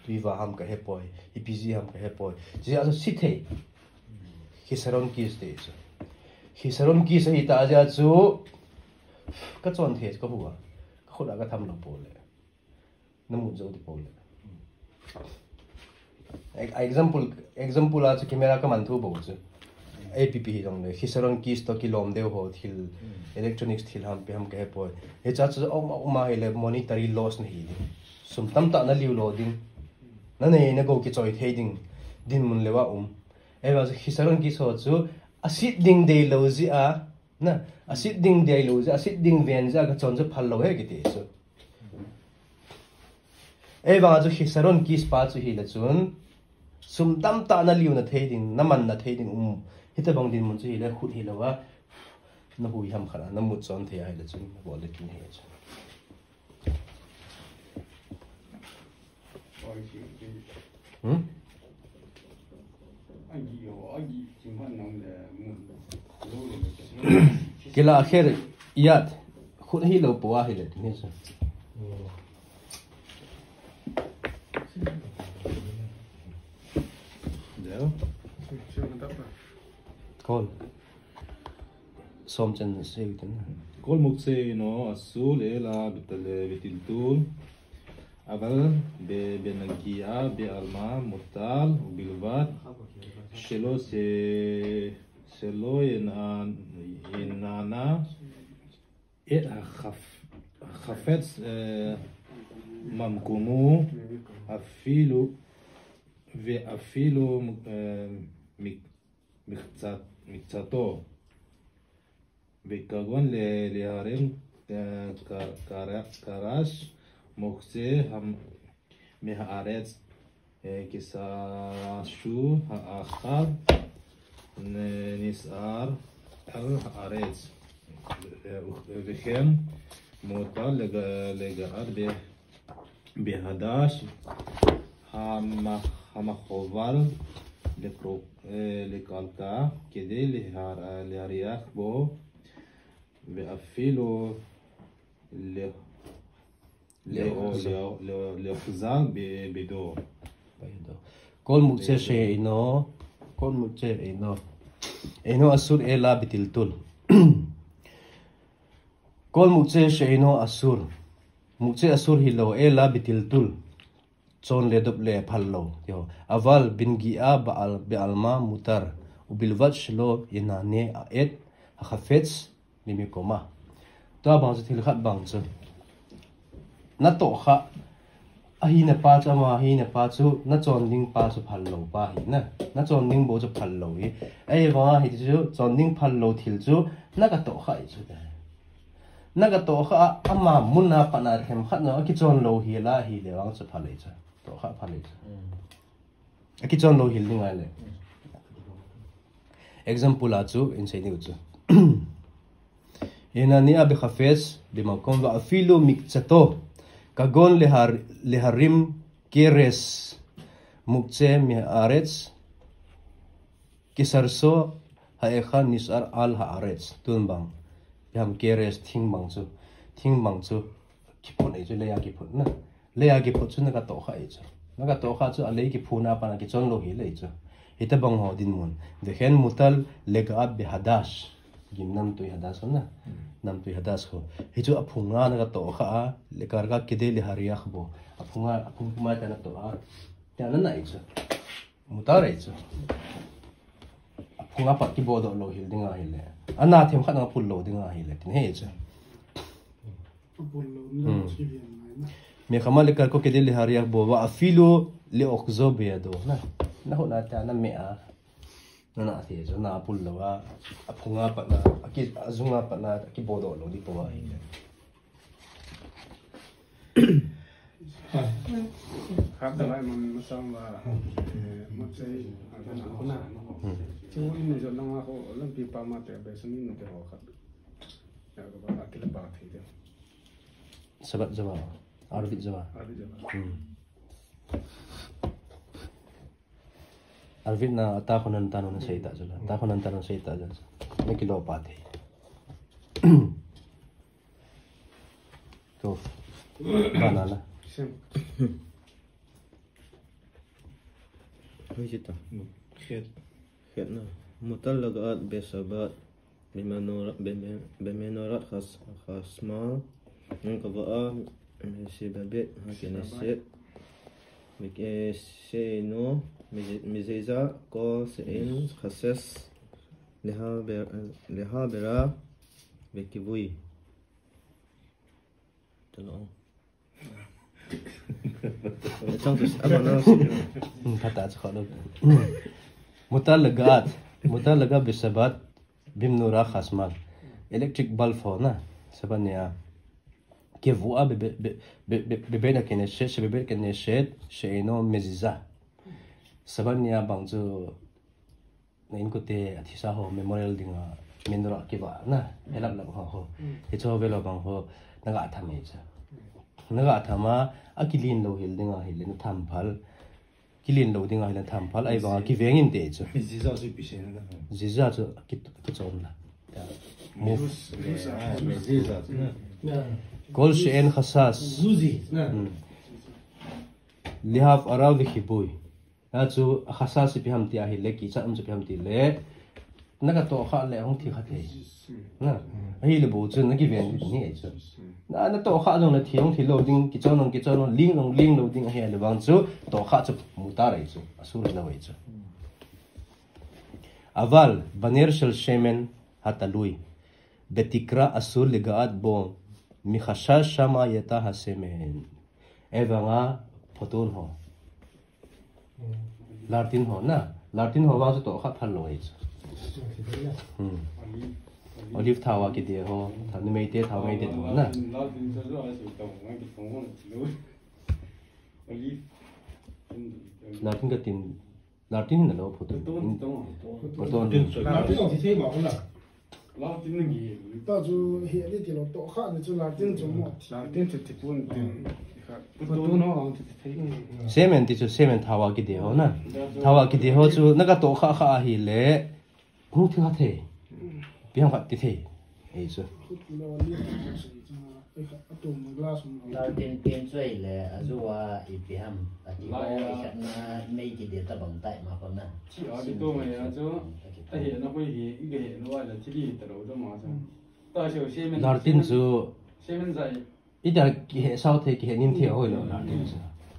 Tui va ham ka he poi. Ipi ji ham ka he poi. Ji a chu si thei. Hisaron kis te chu. Hisaron kis hi ta ja chu. Ka chon thei ka hu a. Ka khut a ka tham lo po le. Na mu jo ti po le. Example, example a chu camera ka man thu bo chu. A P P hi jong le, hisaron kis to kilom deu ho thil, electronics thil ham pi ham ka he poi. Hicha chu um, um a hi le monetary loss na hi ding. Sum tam ta na liu lo ding. Na nei na go kichoi thei ding. Dinmun le wa um. Ei va chu hisaron kis ho chu a sit ding dei lo ji a. Na, a sit ding dei lo ji a, a sit ding ven ji a ka chon chu phal lo he kiti chu. Ei vang chu hisaron kis pa chu hi le chun. Sum tam ta na liu na thei ding, na man na thei ding um. Hita bang dinmun chu hi le khut hi lo a. Na hui ham khat a, na mut chon thei a hi le chun, na bol le kin he chu. Hmm? Kila akhir iyat. Khut hi lo po a hi le, ni sa. Deu. Kon. Som chen se tin. Kol mukse ino asul ela bitale bitiltul. אבל בנגיעה בעלמא מותר ובלבד שלא ש... שלא ינענע את החפץ ממקומו אפילו ואפילו מקצתו. וכגון להרים קרש מוקצה מהארץ כשהשור האחר נשאר על הארץ, וכן מותר לגעת בהדש המחובר לקרקע כדי להריח בו ואפילו לאחוזל בידו. כל מוקצה שאינו, כל מוקצה אינו, אינו אסור אלא בטלטול. כל מוקצה שאינו אסור, מוקצה אסור היא לו אלא בטלטול. chon le dop le phal lou. Ti ho. אבל בנגיעה בעל-, בעלמא מותר, ובלבד שלא ינענע את החפץ במקומה. Tua bang chu thil khat bang chu. Na tohkhah, ahina pa chu, ama ahina pa chu, na chon ding pa chu phal lou pa hi na. Na chon ding bou chu phal lou hi. Ahivanga hiti chu, chon ding phal lou thil chu, na ka tohkhah hi chu. Na ka tohkhah a, ama mun a pat na themkhat jong akichon lou hi la hi le vang chu phal hi chu. Tohkhah phal hi chu. Akichon lou hil ding ahile. Example a chu, in sei diu chu. ינענע בחפץ במקום ואפילו מקצתו, כגון להר-, להרים קרש מוקצה מהארץ, כשרשו האחד נשאר על הארץ. Tun bang. Ipi ham קרש, thing bang chu. Thing bang chu. Kiphut ahi chu, lei a kiphut na. Lei a kiphut chu na ka tohkhah ahi chu. Na ka tohkhah chu a lei kiphut na pat na kichon lou hi le ahi chu. Hitobang ho dinmun. וכן מותר לגעת בהדש. Gim namtui hadash ho na. Namtui hadash ho. Hichu aphung a na ka tohkhah a, le karka כדי להריח בו. Aphung a, aphung puma ta na toh a. Tia na na ahi chu. Mutar ahi chu. Aphung a pat kibodoh lou hil ding ahile. Ana themkhat na phul lou ding ahile. Tin ahi chu. Apul lou, Hmm. Kivian ngai na. מחמה לקרקו כדי להריח בו, ואפילו לאחוזו בידו. Na, na hot na ta na me a. Na na the chu, na apul lou a. Aphung a pat na, aki, azung a pat na, akibodoh lou di po ahile. Hap da lai man masang ba, eh, matsei, a, na, na. Hmm. Chu in jo lang a ko, lampi pa ma te, be suni no te ho khat. Ya ko ba, akila ba thei de. Sabbath jaba, Arvit jaba. Arvit jaba. Hmm. Arvit na ata khonan tanu na sei ta jala. Ta khonan tanu sei ta jala. Na kilo pa thei. To. Banana. Sem. Hoi jita. Khet. Khet na. מותר לגעת בשבת במנורה-, במ-, במנורת חש-, חשמל, נקבעה משבבית הכנרת, שאינו מז-, מזיזה כל שאין חשש להעבר-, להעברה בכיבוי. Talo. Chang tu, ama na. Hmm, kata chu khat lo. Mutar lagat, mutar lagat bishabat, bimnura khasmal. Electric bulb ho na, Shabbat nia. Kivua be, be, be, be, be, bebet na keneset, shebebet keneset, she'eino meziza. Shabbat nia bang chu Na inkote athisa ho memorial dinga menorah kivah na, helap lap ho ho. Mm. Hiche ho velo bang ho, naga tham e cha. Naga tham a, akilen lou hel dinga hile natham phal. Kilen lou dinga hile natham phal, ahivanga kiveng inte cha. Meziza chu ipi seina? Ziza chu ki, kichon na. Move. Meziza chu na. Kol she'en khasas. Zuzi na. Hmm. Lihav arav vechibui. Achu, akhasas ipi ham ti ahile, kichat um chu ipi ham tile, naga tohkhah le hung thi kha thei. Na, ahile bou chu nakiven ding ahi chu. Na, natohkhah jong le thi hung thi lou ding, kichon jong kichon lou, ling jong ling lou ding ahile vang chu, tohkhah chu mutar ahi chu, asur hilou ahi chu. Aval, baner shel shemen hatalui, betikra asur liga'at bo, mikhashash shama yeta hasemen. Ahivanga photun ho. Lartin ho na. Lartin ho vang chu tohkhah phal lou ahi chu. Hmm. Olive thao a kide ho. Thao numei te, thao mei te ho na. Lartin katin. Lartin hinalou photun. Photun. Lartin ho thithei ma ho na. Lartin na ngi. Ta chu hi ali ti lou tohkhah ni chu lartin chu mo. Lartin chu thipun tin. Photun ho ang chu thithei. Shemen ti chu shemen thao a kide ho na. Thao a kide ho chu naga tohkhah kha ahile. Hung thi kha thei. Ipi ham khat ti thei. Ahi chu. Lartin pen chu ahile, ajuva ipi ham, ati ho, ikhat na mei kide tabang tai ma ho na. Chi a kitu mai a chu, ahe na hoi hi, iga he na va la thili talou dama chu. Ta chu shemen, Lartin chu. Shemen zai. Ita kihe sao thei, kihe nim thei hoi lou Lartin chu.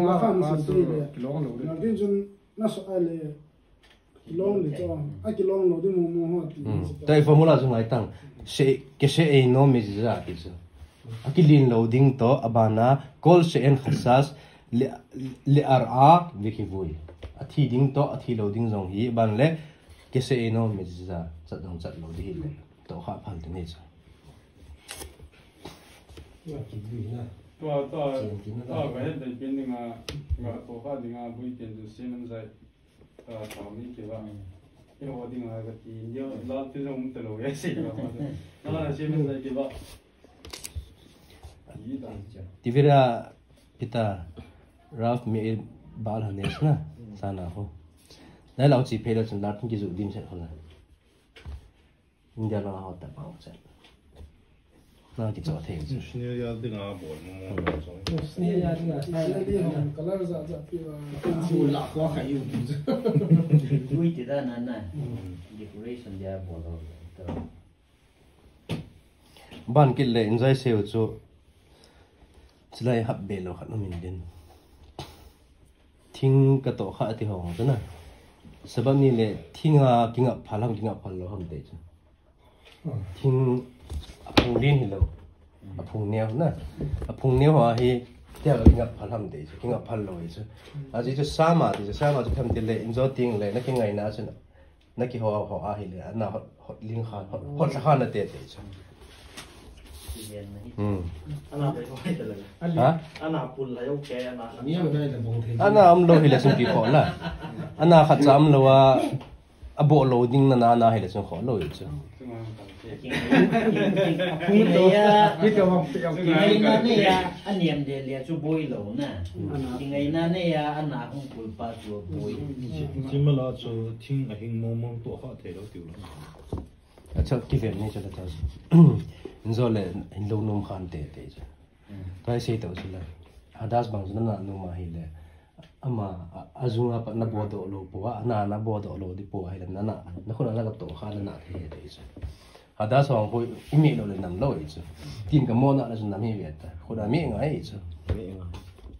Jong a, Lakham pa se tu, tu le. Kilong lou ding. Latin jun na so a le. Kilong le cho. A kilong lou ding mo mo ho ti. Hmm. Tai formula jong ai tang. Se, כשאינו מזיזה ti chu. A kilin lou ding to, a bana, כל שאין חשש ל, ל, להרעה וכיבוי. A thi ding to, a thi lou ding jong hi, a ban le, כשאינו מזיזה, chat dong chat lou ding hi le. Tohkha phal te ni chu. Tua, tua, tua, ka het dai pen dinga, ka tohkha dinga, bui pen tu semen zai, ka tau ni kiva. E ho dinga, ka ti, ndio, la ti jong um te lou, e si ka ma. Na, semen zai kiva. Ti vira, pita, Ralph mi e bal hanes na, sana ho. Nai lau chi phela chun lat ki ju dim set ho la. India lang a hot ta pang chen. Na kicho thei chen. Senior ya dinga bol mo mo. Senior ya dinga. Senior ya color ja ja pi wa. Chu la khwa kha yu. Lui ti da na na. Decoration dia bol lo. Ban kit le enjoy seu chu. Chulai hap be lou khat um in din. Thing ka tohkha ti ho chu na. Sabbath ni le thing a kingap phal ham, kingap phal lou ham te chu. Thing a phung lin hi lou. A phung neo na. A phung neo ho hi tia kingap phal ham te chu. Kingap phal lou hi chu. A chi chu sama ti chu, sama chu tham ti le, injo ting le, na kingaina chu na. Na kiho, ho a hi le, ana hot, hot ling khan, hot, hot la khan na te te chu. Hmm. Ana pe ko hai ta la. Ha? Ana pul la yo ke ana. Ana um lou hi le sum pi kho la. Ana khat cha um lou a, a bo lou ding na na, na hi le sum kho lou hi chu. Kingaina ne ya, a niam de le chu boi lou na. Kingaina ne ya, ana hung pul pa chu boi. Chima la chu thing a hing mong mong tohkha thei lou tiu lou. Acha, kiven ni chu la ta. Injo le, in lou nom khan te te chu. Tua sei to chu la. Hadas bang chu na na nom a hi le. Ama, a, a jung a pat na bo doh lou po, a na na bo doh lou di po hi le na na. Na khun a na ka tohkha na na thei te chu. Hadas hong po i mi lou le nam lou i chu. Tin ka mo na la chu nam hi ve ta. Khun a mi ngai i chu.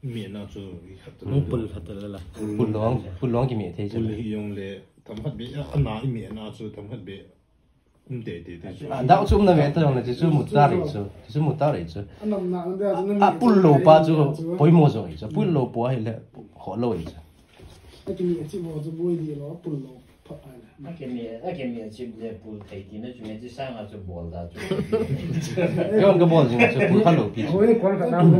Mi na chu i khat. Pul khat la la. Pul long, pul long ki mi thei chu. Pul hi yong le. Themkhat beh, a, ana i mi ana chu themkhat beh. Um te te te chu. A, dau chu um na ve ta jong le chu chu mu ta rei chu. Chu mu ta rei chu. A nam na, na, na, a pul lou pa chu poimo jong chu. Pul lou pa hi le kho lou chu. A kimi a chi bo chu boi di lou, pul lou pa ai le. A kimi, a kimi a chi le pul thei ti na chu me chi sang a chu bol da chu. Yon ka bol jing chu pul kha lou pi chu. Oi, kon ka na ko,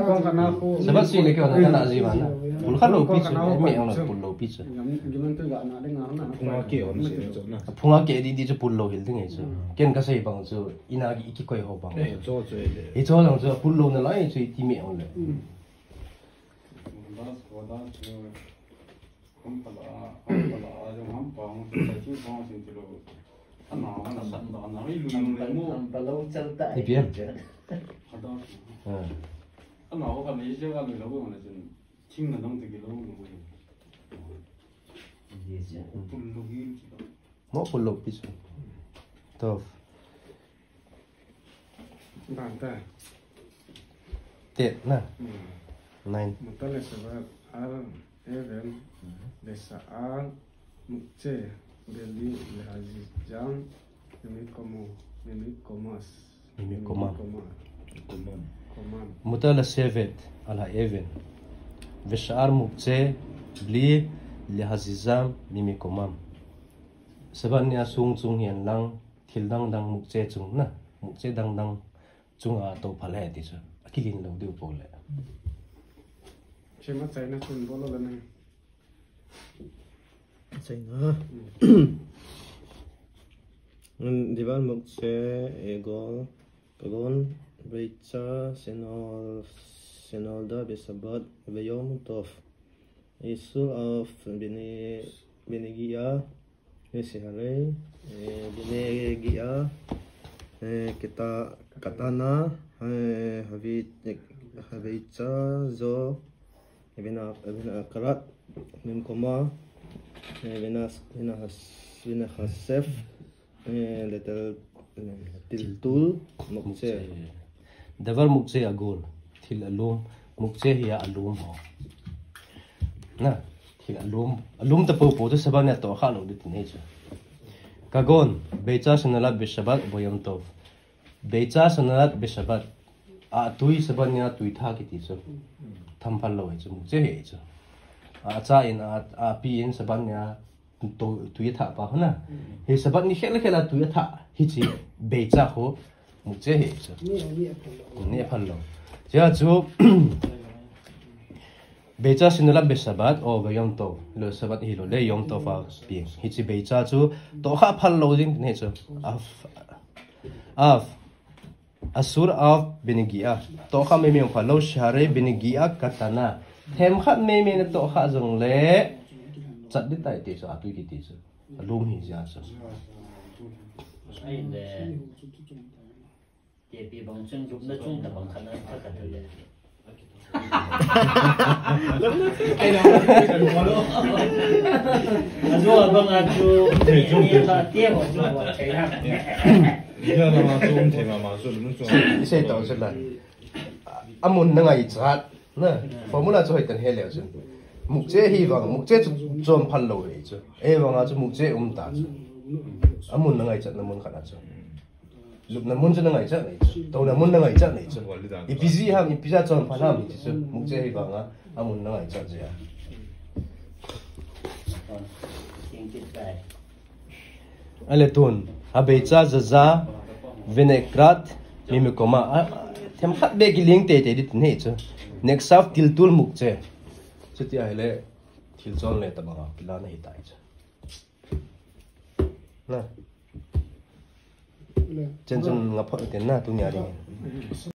kon ka na ko. Sabbath si le ke na na ji ba na. Pul kha lou pi chu, mi ang na pul lou pi chu. Phunga ke on si chu na. Phunga ke di di chu pul lou hil ding ai chu. Ken ka sei bang chu, ina ki, ki koi ho bang. Eh, chu chu le. I chu lang chu pul lou na lai chu i ti mi ang le. Ham pala, ham pala, jong ham pa, hong sin, sai chu pa, hong sin ti lou. Ana, ana san da, ana, i lu, lu, lu, mo. Ham pala, chal ta. I pian. Ada. Ah. Ana, ho kan, i je kan, lo, lo, na jin. Thing na dong te ki lo, lo, lo. Yes, yeah. Pul lo, hi, ki lo. Mo pul lou pi chu. Toh. Bang ta. Tet na. Hmm. Nine. Muta le saba al even. Hmm. Vesha'ar muktzeh bli lehazizam mimikomo, mimikomas. Mimikoman. Mimikoman. Koman. Muta le sevet al ha'even. Vesha'ar muktzeh bli lehazizam mimikomam. Sabbath ni a sung chung hihen lang, thil dang dang muktzeh chung na, muktzeh dang dang, chunga to phal he ti chu. Akilin lou diu po le. Chema chaina chun bolo la nang. Chaina. Devar muktzeh, egon, kagon, beitza, senol, senolda, beshabbat, veyom tov. Isur av, bene, benegia, Veshehare, eh, Bene Gia, eh, Keta, Katana, eh, Havi, eh, Haveitza, Zo, Vena, Vena Karat, Mimkoma, eh, Venas, Venahas, Venahasef, eh, Letel, eh, Tiltul, Muktzeh. Davar muktzeh agol, thil alum, muktzeh hi a alum ho. Na, thil alum, alum ta popo chu Shabbat nia tohkhah lou ding ti nei chu. Kagon, beitza shenolad beshabbat, bo yom tov. Beitza shenolad beshabbat. A tui Shabbat nia tui tha kiti chu. Thamphal lou chu, muktzeh hi chu. A cha in, a, a pi in Shabbat nia to, tui tha pa hona. Hi Shabbat ni khel khel a tui tha. Hichi beitza ho. Muktzeh hi chu. Ni a phal lou. Ni a phal lou. Chia chu, beitza shenolad beshabbat, o veyom tov. Lo Shabbat hi lou le yom tov a pi. Hichi beitza chu, tohkhah phal lou ding nei chu. Av, av, asur av benegia. Tohkhah meimei phal lou, shehare benegia katana. Themkhat meimei na tohkhah jong le, chat ding tai ti chu, a tui kiti chu. Alum hi jia chu. Ai le. Kepi bang chun lupna chung ta bang khat na ta khat le. Ajo abang a chu, ni ta te ho chu wa chai na. Ija la ma chu um thei ma ma chu lum chu. Isei tau chu la. Amun na ngaichat. Na, formula chu hoitah in he leu chun. Muktzeh hi vang, muktzeh chu chonphal lou ve chu. Ei vang a chu muktzeh um ta chu. Amun na ngaichat na mun khat a chu. Lupna mun chu na ngaichat nei chu. Touna mun na ngaichat nei chu. Ipi jeh ham, ipi jeh a chonphal ham ti chu. Muktzeh hi vang a, amun na ngaichat jeh a. Ale tun, habeitza zaza, vinaigrette, mimikoma, a, themkhat beh kiling teitei ding ti nei chu. Neksav tiltul muktzeh. Chuti ahile, thil chon le tabang a, kila na hi tai chu. Na. Chen chun nga phot ten na, tunia ding.